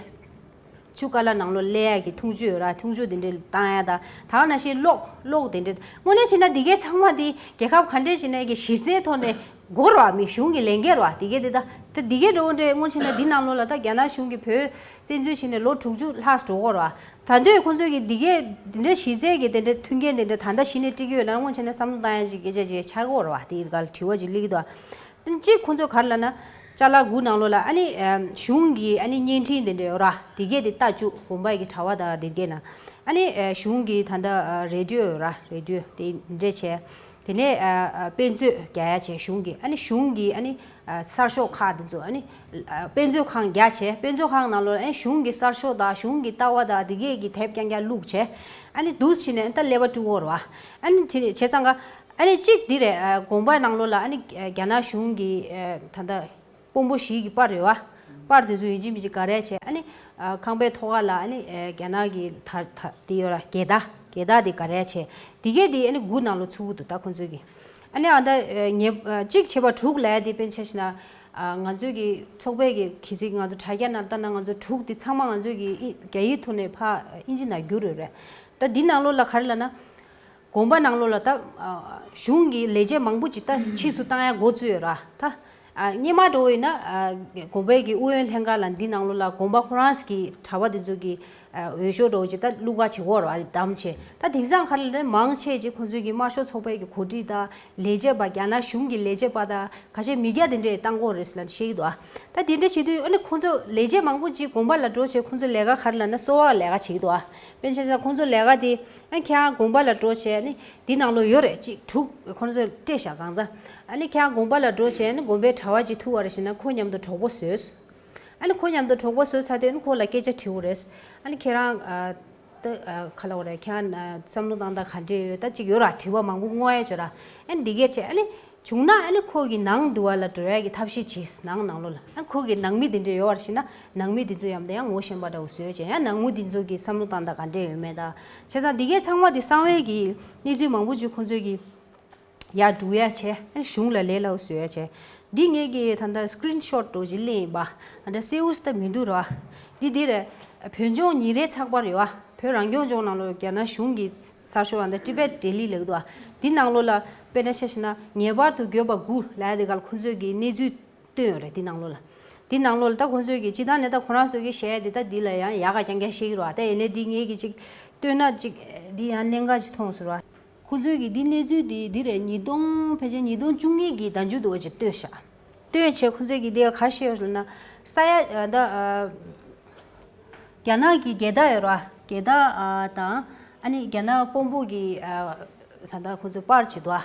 ཆུ་ཀ་ལ་ནང་ལོགས་སླེབས་ཡ་གི་འཐུང་ཆུ་ཡོད་ར། འཐུང་ཆུ་དེ་འདྲས་བཏང་ཡ་ད། ད་ག་ནང་བཞིན་གློག་གློག་དེ་འདྲས། དངོས་གནས་བྱས་ན་འདི་གའི་ཚང་མ་དེ་རྒྱལ་ཁབ་ག་འདྲས་བྱས་ནས་གི་གཞི་རྩའི་ཐོག་ནས་དགོས་ར། མི་གཞུང་གི་ལས་འགན་ར་འདི་གའི་དེ་ད། ད་འདི་གའི་འགྲོ་འདྲས་དངོས་གནས་བྱས་ན་འདི་ནང་ལོགས་ལ་ད་རྒྱ་ནག་གཞུང་གིས་བོད་བཙན་འཛུལ་བྱས་ནས་ལོ་དྲུག་ཅུ་ལྷག་འགྲོ་གི་ར། ད་དུང་ཁོང་ཚོས་ཀྱི་འདི་གའི་འདི་འདྲའི་གཞི་རྩའི་གི་དེ་འདྲའི་མཐུན་རྐྱེན་དེ་འདྲ་ད་ལྟ་གཞི་ནས་སྤྲད་ཀྱི་ཡོད་ན། དངོས་གནས་བྱས་ན་བསམ་བློ་བཏང་ཡ་ཅིག་སྐད་ཆ་ཅིག་ཆགས་ཀྱི་ཡོད་རེད་བ། དེའི་སྒང་ལ་དྲི་བ་ཅིག་སླེབས་ཀྱི་འདུག་ཨ་ནི་གཅིག་ཁོང་ཚོས་ག་རེ་ལབ་ན། ཅ་ལག་དགུ་ནང་ལོགས་ལ་ཨ་ནི་ཨ་གཞུང་གི་ཨ་ནི་བརྙན་འཕྲིན་དེ་འདྲ་ཡོད་ར། དེ་གས་དེ་ལྟ་བཅུག་དགོན་པ་གི་གྲྭ་པ་དང་དེ་གས་ན། ཨ་ནི་ཨ་གཞུང་གི་ད་ལྟ་ཨ་རེ་ཌི་ཡོ་ཡོད་ར། རེ་ཌི་ཡོ་དེ་འདྲ་བྱས། དེ་ནས་ཨ་ཨ་དཔེ་མཛོད་རྒྱག་ཡ་བྱས། གཞུང་གི་ཨ་ནི་གཞུང་གི་ཨ་ནི་ཨ་གསར་ཤོག་ཁག་དེ་ཚོ་ཨ་ནི་ཨ་དཔེ་མཛོད་ཁང་རྒྱག་བྱས། དཔེ་མཛོད་ཁང་ནང་ལོགས་ལ་ཨ་ནི་གཞུང་གི་གསར་ཤོག་དང་གཞུང་གི་ལྟ་བ་དང་དེ་གས་ཀྱི་དེབ་རྐྱང་རྐྱང་བླུགས་བྱས། ཨ་ནི་འདུག་སེ་བྱས་ནས་ཨ་ནི་ད་ཀླད་པ་དཀྲུག་གི་ཡོད་རེད་བ། ཨ་ནི་དེ་བྱས་ཙང་ཀ་ཨ་ནི་གཅིག་འདི་རེད། ཨ་དགོན་པ་ནང་ལོགས་ལ་ཨ་ནི་ཨ་རྒྱ་ནག་གཞུང་གི་ཨ་ད་ལྟ་དཔོན་པོ་བཞི་གི་པར་ཡོད་བ། པར་དེ་ཚོ་ཡིན་གཅིག་མིན་གཅིག་ག་རེ་བྱས། ཨ་ནི་ཨ་ཁང་པའི་ཐོག་ཁ་ལ་ཨ་ནི་ཨ་རྒྱ་ནག་གི་དར་དར་དེ་ཡོད་ར། རྒྱལ་དར། རྒྱལ་དར་དེ་ག་རེ་བྱས། དེ་གས་དེ་ཨ་ནི་སྒོ་ནང་ལོགས་ཚུད་ཀྱི་འདུག་ད་ཁོང་ཚོས་ཀྱི། ཨ་ནི་ཨ་ད་ཨ་ངེས་ཨ་གཅིག་བྱས་པ་དྲུག་ལབ་ཡ་དེ་དཔེར་ན་ཆ་བཞག་ན། ཨ་ང་ཚོའི་གི་ཚོགས་པའི་གི་གི་ཚིག་ང་ཚོ་དྲ་རྒྱ་ནང་ལྟ་ན་ང་ཚོ་དྲུག་དེ་ཚང་མ་ང་ཚོའི་གི་ཨི་རྒྱ་ཡིག་ཐོག་ནས་ཕར་ཨིན་ཇི་ནང་བསྒྱུར་ཡོད་རེད། ད་འདི་ནང་ལོགས་ལ་ག་རེ་ལབ་ན། དགོན་པ་ནང་ལོགས་ལ་ད་ཨ་གཞུང་གི་ལས་བྱེད་མང་པོ་ཅིག་ད་ཕྱིས་སུ་བཏང་ཡ་འགོ་བཙུགས་ཡོད་ར། ད་ཨ་སྔོན་མ་འདྲ་བོ་ཡིན་ན་ཨ་དགོན་པའི་གི་ཨུ་ཡོན་ལྷན་ཁང་ལ་འདི་ནང་ལོགས་ལ་དགོན་པ་ཁོ་རང་གི་གྲྭ་པ་དེ་ཚོ་གི་ཨ་འོས་ཤོག་འདྲ་བོ་ཅིག་ད་བླུག་ག་བྱེད་ཀྱི་ཡོད་ར། བདམས་བྱས། ད་དེང་སང་ག་རེ་ལབ་ན་མང་ཆེ་ཅིག་ཁོང་ཚོའི་གི་དམར་ཤོག་ཚོགས་པའི་གི་འགོ་ཁྲིད་དང་ལས་བྱེད་པ། རྒྱ་ནག་གཞུང་གི་ལས་བྱེད་པ་དང་ཁ་ཤས་མི་སྐྱ་དེ་འདྲས་བཏང་གི་ཡོད་རེད་ཟེར་ལབ་ནས་བཤད་ཀྱི་འདུག་ཨ། ད་དེ་འདྲ་བྱེད་དུས་ཨ་ནི་ཁོང་ཚོ་ལས་བྱེད་མང་པོ་ཅིག་དགོན་པ་ལ་འགྲོ་བྱས། ཁོང་ཚོ་ལས་ཀ་ག་རེ་ལབ་ན་གསོ་བ་ལས་ཀ་བྱེད་ཀྱི་འདུག་ཨ། དཔེར་ན་ཆ་བཞག་ཁོང་ཚོ་ལས་ཀ་དེ་ཨ་ཁྱེད་རང་དགོན་པ་ལ་འགྲོ་བྱས། ཨ་ནི་འདི་ནང་ལོགས་ཡོད་རེད། ཅིག་དྲུག་ཁོང་ཚོས་སྤྲད་བཞག་གང་ཚ། ཨ་ནི་ཁྱེད་རང་དགོན་པ་ལ་འགྲོ་བྱས། ཨ་ནི་དགོན་པའི་གྲྭ་པ་ཅིག་ཐུག་པ་རེད་ཟེར་ན་ཁོ་མཉམ་དུ་གྲོགས་པོ་བཟོས། ཨ་ནི་ཁོ་མཉམ་དུ་གྲོགས་པོ་བཟོས་ཚར་དུས་ཨ་ནི་ཁོ་ལ་སྐད་ཆ་དྲི་བ་རེད། ཨ་ནི་ཁྱེད་རང་ཨ་ད་ཨ་ག་ལབ་དགོས་རེད། ཁྱེད་རང་ཨ་བསམ་བློ་བཏང་སྟངས་ག་འདྲས་ཡོད། ད་ཅིག་ཡོད་ར། དྲི་བ་མང་པོ་བསྔོ་ཡ་ཅིག་ཡོད་ར། ཨ་ནི་འདི་གས་བྱས། ཨ་ནི་བྱུང་ན་ཨ་ནི་ཁོ་གི་ནང་དུ་བ་ལ་འགྲོ་ཡ་གི་ཐབས་ཤེས་བྱས། ནང་ནང་ལོགས་ལ་ཨ་ཁོ་གི་ནང་མི་དེ་འདྲས་ཡོད་པ་ཤེས་ན་ནང་མི་དེ་ཚོ་ཡང་དེ་ཡང་ངོ་ཤེས་པ་འདྲ་བོ་བཟོས་བྱས། ཡང་ནང་མི་དེ་ཚོ་གི་བསམ་བློ་བཏང་སྟངས་ག་འདྲས་ཡོད་མེད་དང་། བྱས་ཙང་འདི་གས་ཚང་མ་དེ་གསང་བའི་གི་གནས་ཚུལ་མང་པོ་ཅིག་ཁོང་ཚོས་གི་ཡར་སྒྲུག་ཡ་བྱས། ཨ་ནི་གཞུང་ལ་ལས་སླ་བོ་བཟོ་ཡ་བྱས། འདི་ངས་ཀྱི་ད་ལྟ་སི་ཀི་རིན་ཤོཊ་འདྲ་བོ་ཅིག་ལེན་ཡིན་པ། ཨ་འདྲ་གསལ་པོ་ཞིག་ད་མི་འདུག་ར། འདི་འདི་རེད། བོད་ལྗོངས་ཉིན་རེའི་ཚགས་པར་ཡོད་ཨ། བོད་རང་སྐྱོང་ལྗོངས་ནང་ལོགས་རྒྱ་ནག་གཞུང་གི་གསར་ཤོག་ཨ་འདྲ་ཊི་བེཊ་ཌེ་ལི་ལབ་ཀྱི་འདུག་ཨ། འདི་ནང་ལོགས་ལ་དཔེར་ན་ཆ་བཞག་ན་ངེས་པར་དུ་དགོས་པ་དགུ་ལབ་ཡ་དེ་ག་ལ་ཁོང་ཚོས་ཀྱི་གནས་ཚུལ་བཏོན་ཡོད་རེད། འདི་ནང་ལོགས་ལ། འདི་ནང་ལོགས་ལ་ད་ཁོང་ཚོས་ཀྱི་སྤྱི་བཏང་ནས་ད་ཁོ་རང་ཚོས་ཀྱི་བཤད་ཡ་དེ་ད་འདི་ལ་ཡང་ཡག་ག་རྐྱང་རྐྱང་བཤད་ཀྱི་རེད་བ། ད་ཡིན་ནའི་འདི་ངས་ཀྱི་ཅིག་བཏོན་ན་ཅིག་འདི་ཡང་གནད་འགག་ཅིག་མཐོང་སོང་ར། ཁོ་ཚོས་ཀྱི་འདི་གནས་ཚུལ་འདི་འདི་རེད། ཉིས་སྟོང་ཕལ་ཆེར་ཉིས་སྟོང་བཅུ་གཉིས་ཀྱི་ཟླ་མཇུག་ཏུ་འོ་ཅིག་བཏོན་ཤག་བཏོན་བྱས་ཁོ་ཚོས་ཀྱི་འདི་ག་རེ་བཤད་ཡོད་ཟེར་ན། ས་ཡ་ཨ་ད་ཨ་རྒྱ་ནག་གི་རྒྱལ་དར་ཡོད་ར། རྒྱལ་དར་ཨ་དང་ཨ་ནི་རྒྱ་ནག་དཔོན་པོ་གི་ཨ་ད་ལྟ་ཁོ་ཚོས་པར་བྱེད་འདུག་ཨ།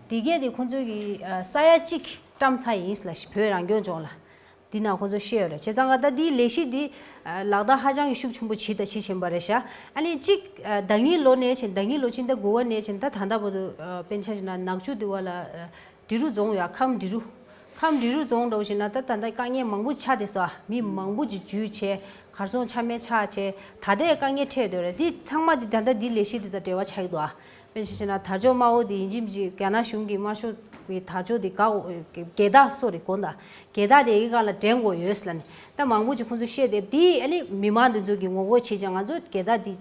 འདི་གས་དེ་ཁོ་ཚོས་ཀྱི་ཨ་ས་ཡ་གཅིག་བཀྲམ་ཚར་ཡིན་ལབ་ཤག་བོད་རང་སྐྱོང་ལྗོངས་ལ། འདི་ནང་ཁོང་ཚོ་བཤད་ཡོད་རེད། བྱས་ཙང་ཀ་ད་འདིའི་ལས་གཞི་འདི་ཨ་ལག་བསྟར་ཧ་ཅང་གི་ཤུགས་ཆེན་པོ་བྱས་དང་བྱེད་བཞིན་པ་རེད་ཤག་ཨ་ནི་གཅིག་ཨ་ཟླ་ཉིན་ལོ་ནས་བྱས། ཟླ་ཉིན་ལོ་ཕྱི་ཟླ་དགུ་པ་ནས་བྱས། ད་ད་ལྟ་བར་དུ་ཨ་དཔེར་ན་ཆ་བཞག་ན་ནག་ཆུ་འདི་བ་ལ་ཨ་འབྲི་རུ་རྫོང་ཡོད། ཁམས་འབྲི་རུ། ཁམས་འབྲི་རུ་རྫོང་འདྲ་བོ་ཞིག་ན་ད་ད་ལྟ་དཀའ་ངལ་མང་པོ་ཆགས་བསྡད་སོང་ཨ། མི་མང་པོ་ཅིག་འཇུས་བྱས། གར་སོང་ཆ་མེད་ཆགས་བྱས། ད་ལྟའི་དཀའ་ངལ་འཕྲད་སྡོད་རེད། འདི་ཚང་མ་འདི་ད་ལྟ་འདི་ལས་གཞི་འདི་དང་འབྲེལ་བ་ཆགས་ཀྱི་འདུག་ཨ། དཔེར་ན་ཆ་བཞག་ན་དར་ལྕོག་དམར་པོ་དེ་ཡིན་གཅིག་མིན་གཅིག་རྒྱ་ནག་གཞུང་གི་དམར་ཤོག་གི་དར་ལྕོག་དེ་བཀག་དགོས། རྒྱལ་དར་སོ་རེ་དགོངས་དག་རྒྱལ་དར་དེ་ཡི་སྒང་ལ་འགྲེང་དགོས་ཡོད་ཟེར་ལབ་ནས་ད་མང་པོ་ཅིག་ཁོང་ཚོས་བཤད་དེ། དེ་ཨ་ནི་མི་མང་འདི་ཚོ་གིས་ངོ་རྒོལ་བྱེད་ཅིང་། ང་ཚོ་རྒྱལ་དར་འདི་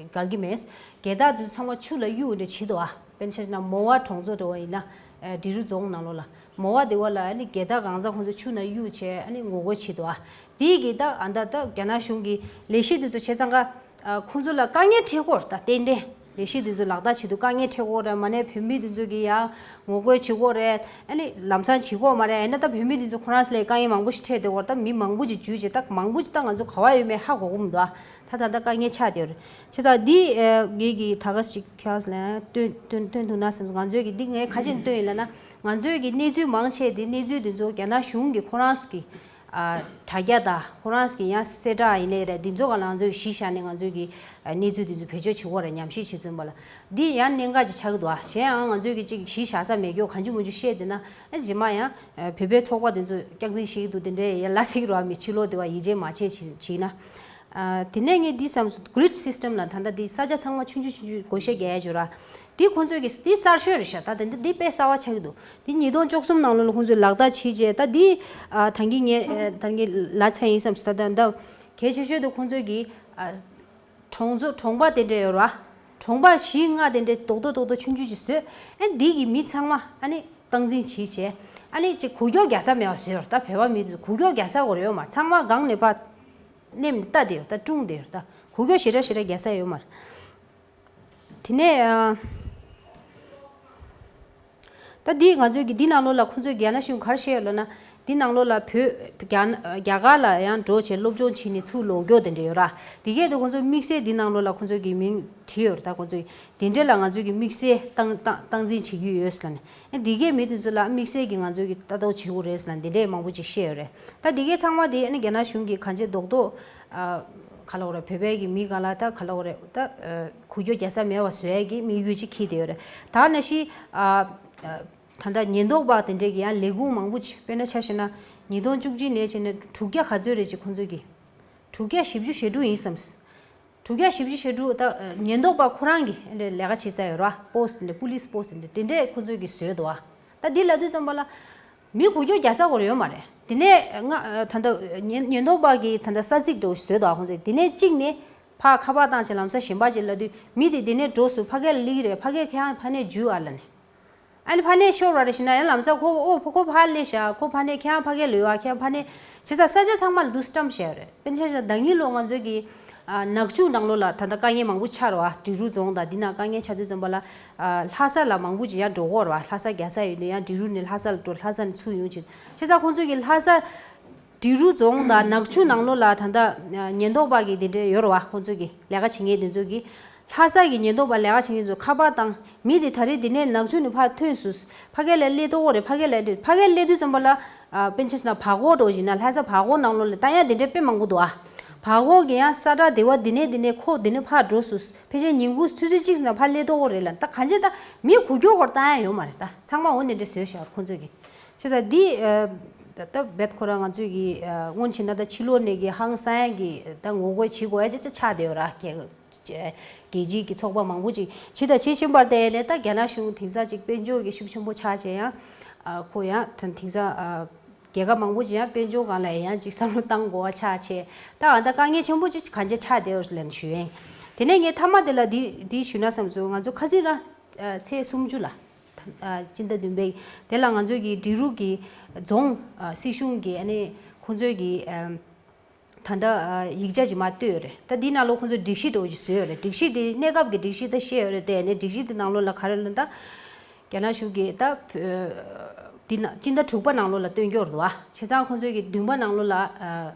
དགར་གྱི་མེད། རྒྱལ་དར་འདི་ཚོ་ཚང་མ་ཆུ་ལ་གཡུགས་འདྲ་བྱེད་འདུག་ཨ། དཔེར་ན་ཆ་བཞག་ན་མོ་ཝ་གྲོང་ཚོ་འདྲ་བོ་ཡིན་ན། ཨ་འབྲི་རུ་རྫོང་ནང་ལོགས་ལ་མོ་ཝ་དེ་བ་ལ་ཨ་ནི་རྒྱལ་དར་གང་ཚ་ཁོང་ཚོ་ཆུ་ནང་གཡུགས་བྱས་ཨ་ནི་ངོ་རྒོལ་བྱེད་འདུག་ཨ། དེ་གི་ད་ཨ་ད་ད་རྒྱ་ནག་གཞུང་གི་ལས་གཞི་འདི་ཚོ་བྱས་ཙང་ཀ་ཨ་ཁོང་ཚོ་ལ་དཀའ་ངལ་འཕྲད་ཀྱི་ཡོད་རེད། ད་ཏན་ཏན་ལས་གཞི་འདི་ཚོ་ལག་བསྟར་བྱེད་དུས་དཀའ་ངལ་འཕྲད་ཀྱི་ཡོད་རེད། མ་ནས་བོད་མི་འདི་ཚོ་གིས་ཡང་ངོ་རྒོལ་བྱེད་ཀྱི་ཡོད་རེད། ཨ་ནི་ལམ་སང་བྱེད་ཀྱི་ཡོད་མ་རེད། ཡིན་ན་ད་བོད་མི་འདི་ཚོ་ཁོ་རང་ཚོ་ལ་དཀའ་ངལ་མང་པོ་ཞིག་འཕྲད་བསྡད་ཡོད་རེད། ད་མི་མང་པོ་ཅིག་འཇུས་བྱས། ད་མང་པོ་ཅིག་ད་ང་ཚོ་ག་བ་ཡོད་མེད་ཧ་གོ་གི་མི་འདུག་ཨ། ད་ད་ལྟ་དཀའ་ངལ་ཆགས་བསྡད་ཡོད་རེད། བྱས་ཙང་འདི་ཨ་ངེད་ཀྱིས་ད་ག་ཞིག་ཁྱེད་རང་ཚོ་ལ་སྟོན་སྟོན་སྟོན་ཐུབ་ན་བསམ་སོང་། ང་ཚོས་ཀྱིས་འདི་ངས་ག་ཅིག་སྟོན་ཡིན་ལབ་ན། ང་ཚོས་ཀྱིས་གནས་ཚུལ་མང་ཆེ་འདི་གནས་ཚུལ་འདི་ཚོ་རྒྱ་ནག་གཞུང་གིས་ཁོ་རང་ཚོ་གི་ཨ་དྲ་རྒྱ་དང་ཁོ་རང་ཚོ་གི་ཡང་གསལ་བསྒྲགས་ཡིན་ནའི་རེད། འདི་ཚོ་ག་ལ་ང་ཚོས་གཞི་བཞག་ནས་ང་ཚོས་ཀྱི་ཨ་གནས་ཚུལ་འདི་ཚོ་བེད་སྤྱོད་བྱེད་ཀྱི་ཡོད་རེད། ཉམས་ཞིབ་བྱེད་ཚུན་པ་ལ་འདི་ཡང་གནད་འགག་ཅིག་ཆགས་ཀྱི་འདུག་ཨ། གཞན་ཡང་ང་ཚོས་ཀྱི་ཅིག་གཞི་བཞག་ས་མེད་སྐྱོ་གང་ཅི་མང་ཅི་བཤད་བསྡད་ན། ཨ་རྗེས་མ་ཡང་ཨ་བོད་པའི་ཚོགས་པ་འདི་ཚོ་སྐྱག་རྫུན་བཤད་ཀྱི་འདུག་དེ་འདྲའི་ཡ་ལ་ཟིག་རོ། མི་ཕྱི་ལོགས་དེ་བ་ཡིད་ཆེས་མ་བྱེད་བྱེད་བྱེད་ན། ཨ་དེ་ནས་ངས་འདི་བསམ་སོང་། གྷི་རིཌ་སིས་ཊམ་ལ་ད་ལྟ་འདི་ས་ཆ་ཚང་མ་ཆུང་ཆུང་ཆུང་ཆུང་བགོ་བཤའ་རྒྱག་ཡ་ཅིག་ཡོད་ར། འདི་ཁོང་ཚོས་ཀྱི་འདི་གསར་ཤོས་རེད་ཤག་ད་དེ་འདི་འདི་དཔེ་གསར་བ་ཆགས་ཀྱི་འདུག་འདི་ཉིས་སྟོང་བཅུ་གསུམ་ནང་ལོགས་ལ་ཁོང་ཚོས་ལག་བསྟར་བྱས་རྗེས། ད་འདི་ཨ་ད་གིན་ངས་ཨ་ད་གིན་ལབ་ཚར་ཡིན་བསམ་སོང་། ད་ད་ད་གལ་ཆེ་ཤོས་དེ་ཁོང་ཚོས་ཀྱི་ཨ་གྲོང་ཚོ་གྲོང་པ་དེ་འདྲ་ཡོད་ར། གྲོང་པ་བཞི་ལྔ་དེ་འདྲ་རྡོག་རྡོག་རྡོག་རྡོག་ཆུང་ཆུང་ཅིག་བཟོས། ཨ་འདི་གི་མི་ཚང་མ་ཨ་ནི་སྟངས་འཛིན་བྱས་བྱས། ཨ་ནི་ཅིག་གུ་གྱོག་རྒྱག་ས་མེད་པ་བཟོས་ཡོད་ར། ད་བོད་པ་མི་ཚོ་གུ་གྱོག་རྒྱག་ས་གོ་རེ་ཡོད་མ་རེད། ཚང་མ་སྒང་ནས་ཕར་མནན་ནས་ལྟ་བསྡད་ཡོད། ད་སྲུང་བསྡད་ཡོད། ད་གུ་གྱོག་ཞེ་དྲག་ཞེ་དྲག་རྒྱག་ས་ཡོད་མ་རེད། དེ་ནས་ཨ་ད་འདི་ང་ཚོའི་གི་འདི་ནང་ལོགས་ལ་ཁོང་ཚོས་རྒྱ་ནག་གཞུང་ག་རེ་བཤད་ཡོད་ལབ་ན། འདི་ནང་ལོགས་ལ་བོད་རྒྱ་རྒྱ་གར་ལ་ཡང་འགྲོ་བྱས་སློབ་སྦྱོང་བྱས་ནས་ཚུར་ལོག་རྒྱུ་དེ་འདྲ་ཡོད་ར། དེ་གས་དེ་ཁོང་ཚོ་དམིགས་བསལ་འདི་ནང་ལོགས་ལ་ཁོང་ཚོ་གི་མིང་བྲིས་ཡོད་ར། ད་ཁོང་ཚོ་དེ་འདྲ་ལ་ང་ཚོ་གི་དམིགས་བསལ་སྟངས་སྟངས་སྟངས་འཛིན་བྱེད་ཀྱི་ཡོད་ཟེར་ལབ་ནས། ཨ་འདི་གས་མི་དེ་ཚོ་ལ་དམིགས་བསལ་གྱི་ང་ཚོ་གི་ལྟ་རྟོག་བྱེད་དགོས་རེད་ཟེར་ལབ་འདི་འདྲས་མང་པོ་ཅིག་བཤད་ཡོད་རེད། ད་འདི་གས་ཚང་མ་དེ་ཨ་ནི་རྒྱ་ནག་གཞུང་གི་གང་ཅི་རྡོག་རྡོག་ཨ་ག་ལབ་དགོས་རེད། བོད་པའི་གི་མི་ག་ལ་ད་ག་ལབ་དགོས་རེད། ད་ཨ་འགུལ་སྐྱོད་རྒྱག་ས་མེད་པ་བཟོ་ཡས་ཀྱི་དམིགས་ཡུལ་ཅིག་འཁྱེར་བསྡད་ཡོད་རེད། ད་ནང་བཞིན་ཨ་ཨ། ད་ལྟ་ཉེན་རྟོག་པ་དེ་འདྲས་ཀྱི་ཡང་ལས་ཁུངས་མང་པོ་ཅིག་དཔེར་ན་ཆ་བཞག་ན་ཉིས་སྟོང་བཅུ་གཅིག་ནས་བྱས་ནས་དྲུག་བརྒྱ་ག་ཚོད་རེད་ཅིག་ཁོང་ཚོས་ཀྱི་དྲུག་བརྒྱ་བཞི་བཅུ་ཞེ་དྲུག་ཡིན་བསམ། དྲུག་བརྒྱ་བཞི་བཅུ་ཞེ་དྲུག་ད་ཉེན་རྟོག་པ་ཁོ་རང་གི་ལས་ཀ་བྱེད་ས་ཡོད་ར། པོ་སི་ཊི་འདྲ་པུ་ལི་སི་པོ་སི་ཊི་འདྲ་དེ་འདྲས་ཁོང་ཚོས་ཀྱི་བཟོས་འདུག་ཨ། ད་འདི་ལབ་དུས་ཙམ་པ་ལ་མི་འགུལ་སྐྱོད་རྒྱག་ས་སྐོར་ཡོད་མ་རེད། དེ་ནས་ང་ད་ལྟ་ཉེན་ཉེན་རྟོག་པ་གི་ད་ལྟ་ས་ཚིགས་འདྲ་བོ་ཞིག་བཟོས་འདུག་ཨ་ཁོང་ཚོས། དེ་ནས་གཅིག་ནས་ཕར་ཁ་པར་བཏང་བྱས་ལམ་སང་གཞན་པ་ཅིག་ལབ་དུས་མི་དེ་དེ་ནས་འགྲོ་སོང་། ཕ་གིར་སླེབས་ཀྱི་རེད། ཕ་གིར་ཁྱེད་རང་ཕ་ནས་འཇུས་ཨ་ལབ་ནས། ཨ་ནི་ཕ་ནས་ཤོར་བ་རེད་ཞེ་ན་ཡང་ལམ་སང་ཁོ་ཨོ་ཕ་ཁོ་ཕར་སླེབས་ཤག་ཁོ་ཕ་ནས་ཁྱེད་རང་ཕ་གིར་ལོས་ཨ་ཁྱེད་རང་ཕ་ནས་བྱས་ཙང་ས་ཆ་ཚང་མ་ལ་འདུག་སེ་བཀྲམ་བཞག་ཡོད་རེད། དཔེར་ན་ཆ་བཞག་ན་ཟླ་ཉིན་ལོ་ང་ཚོའི་གི་ཨ་ནག་ཆུ་ནང་ལོགས་ལ་ད་ལྟ་དཀའ་ངལ་མང་པོ་ཆགས་རེད་བ། འབྲི་རུ་རྫོང་དང་འདི་ན་དཀའ་ངལ་ཆགས་དུས་ཙམ་པ་ལ་ཨ་ལྷ་ས་ལ་མང་པོ་ཅིག་ཡང་འགྲོ་གི་ཡོད་རེད་བ། ལྷ་ས་རྒྱག་ས་ཡོད་དུས་ཡང་འབྲི་རུ་ནས་ལྷ་ས་ལ་འགྲོ། ལྷ་ས་ནས་ཚུར་ཡོང་བྱས། བྱས་ཙང་ཁོང་ཚོས་གི་ལྷ་ས་འབྲི་རུ་རྫོང་དང་ནག་ཆུ་ནང་ལོགས་ལ་ད་ལྟ་ཉེན་རྟོག་པ་གི་དེ་འདྲས་ཡོད་རེད་བ། ཁོང་ཚོས་གི་ལས་ཀ་བྱེད་མཁན་དེ་ཚོས་གི་ལྷ་ས་གི་ཉེན་རྟོག་པ་ལས་ཀ་བྱེད་མཁན་ཚོ་ཁ་པར་བཏང་། མི་དེ་ད་རེས་དེ་ནས་ནག་ཆུ་ནས་ཕར་ཐོན་སོང་། ཕ་གི་ལ་སླེབས་ཐུབ་ཀྱི་རེད། ཕ་གི་ལ་སླེབས། ཕ་གི་སླེབས་དུས་ཙམ་པ་ལ་ཨ་དཔེར་ན་ཆ་བཞག་ན་བར་སྐོར་འདྲ་བོ་ཞིག་ན། ལྷ་ས་བར་སྐོར་ནང་ལོགས་ལ་ད་ཡང་དེ་འདྲས་དཔེ་མང་པོ་འདུག་ཨ། བར་སྐོར་གི་ཡང་ས་བཀྲ་དེ་བ་དེ་ནས་དེ་ནས་ཁོ་དེ་ནས་ཕར་འགྲོ་སོང་། ཕལ་ཆེར་ཉིན་གུང་ཆུ་ཚོད་གཅིག་ཙམ་ཕར་སླེབས་ཐུབ་ཀྱི་རེད་ལབ། ད་གང་ཅི་ད་མི་འགུལ་སྐྱོད་སྐོར་བཏང་ཡ་ཡོད་མ་རེད། ད་ཚང་མ་འོ་ནས་འདྲ་བཟོས་བཞག་ཁོང་ཚོས་གི། བྱས་ཙང་འདི་ཨ་ད་ད་རྦད་ཁོ་རང་ང་ཚོས་གི་ཨ་སྔོན་ཕྱིན་ན་ད་ཕྱི་ལོགས་ནས་གི་ཧང་སང་ཡ་གི་ད་ངོ་རྒོལ་བྱེད་དགོས་ཡ་ཅིག་ཆགས་བསྡད་ཡོད་ར། རྒྱལ་རྒྱལ་སྤྱིའི་གི་ཚོགས་པ་མང་པོ་ཅིག་བྱས། ད་བྱེད་བཞིན་པར་བལྟས་ནས་ད་རྒྱ་ནག་གཞུང་དེང་སང་ཅིག་དཔལ་འབྱོར་གི་ཤུགས་ཆེན་པོ་ཆགས་བྱས་ཡང་ཨ་ཁོ་ཡང་ད་དེང་སང་ཨ་རྒྱལ་ཁབ་མང་པོ་ཅིག་ཡང་དཔལ་འབྱོར་སྒང་ལ་ཡང་ཅིག་བསམ་བློ་བཏང་དགོས་པ་ཆགས་བྱས། ད་ཨ་ད་དཀའ་ངལ་ཆེན་པོ་ཅིག་གང་ཅི་ཆགས་བསྡད་ཡོད་ལབ་ནས་ཞུ་ཡིན། དེ་ནས་ངས་མཐའ་མ་དེ་ལ་འདི་འདི་ཞུས་ན་བསམ་སོང་། ང་ཚོ་ཁ་སང་ར་ཨ་ཚེས་སུམ་ཅུ་ལ་ཨ་སྤྱི་ཟླ་བདུན་པའི་དེ་ལ་ང་ཚོའི་གི་འབྲི་རུ་གི་རྫོང་ཨ་སྲིད་གཞུང་གི་ཨ་ནི་ཁོང་ཚོའི་གི་ཨ་ད་ལྟ་ཨ་ཡིག་ཆ་ཅིག་མར་བཏོན་ཡོད་རེད། ད་འདི་ནང་ལོགས་ཁོང་ཚོས་སྒྲིག་གཞི་འདྲ་བོ་ཅིག་བཟོས་ཡོད་རེད། སྒྲིག་གཞི་དེ་གནས་སྐབས་ཀྱི་སྒྲིག་གཞི་ད་བཤད་ཡོད་རེད་དེ། ཨ་ནི་སྒྲིག་གཞི་དེ་ནང་ལོགས་ལ་ག་རེ་ལབ་ན་ད་རྒྱ་ནག་གཞུང་གིས་ད་བོད་འདི་ན་སྤྱི་ཟླ་དྲུག་པ་ནང་ལོགས་ལ་སྟོན་རྒྱུ་རེད་བ། བྱས་ཙང་ཁོང་ཚོས་ཀྱི་བདུན་པ་ནང་ལོགས་ལ་ཨ་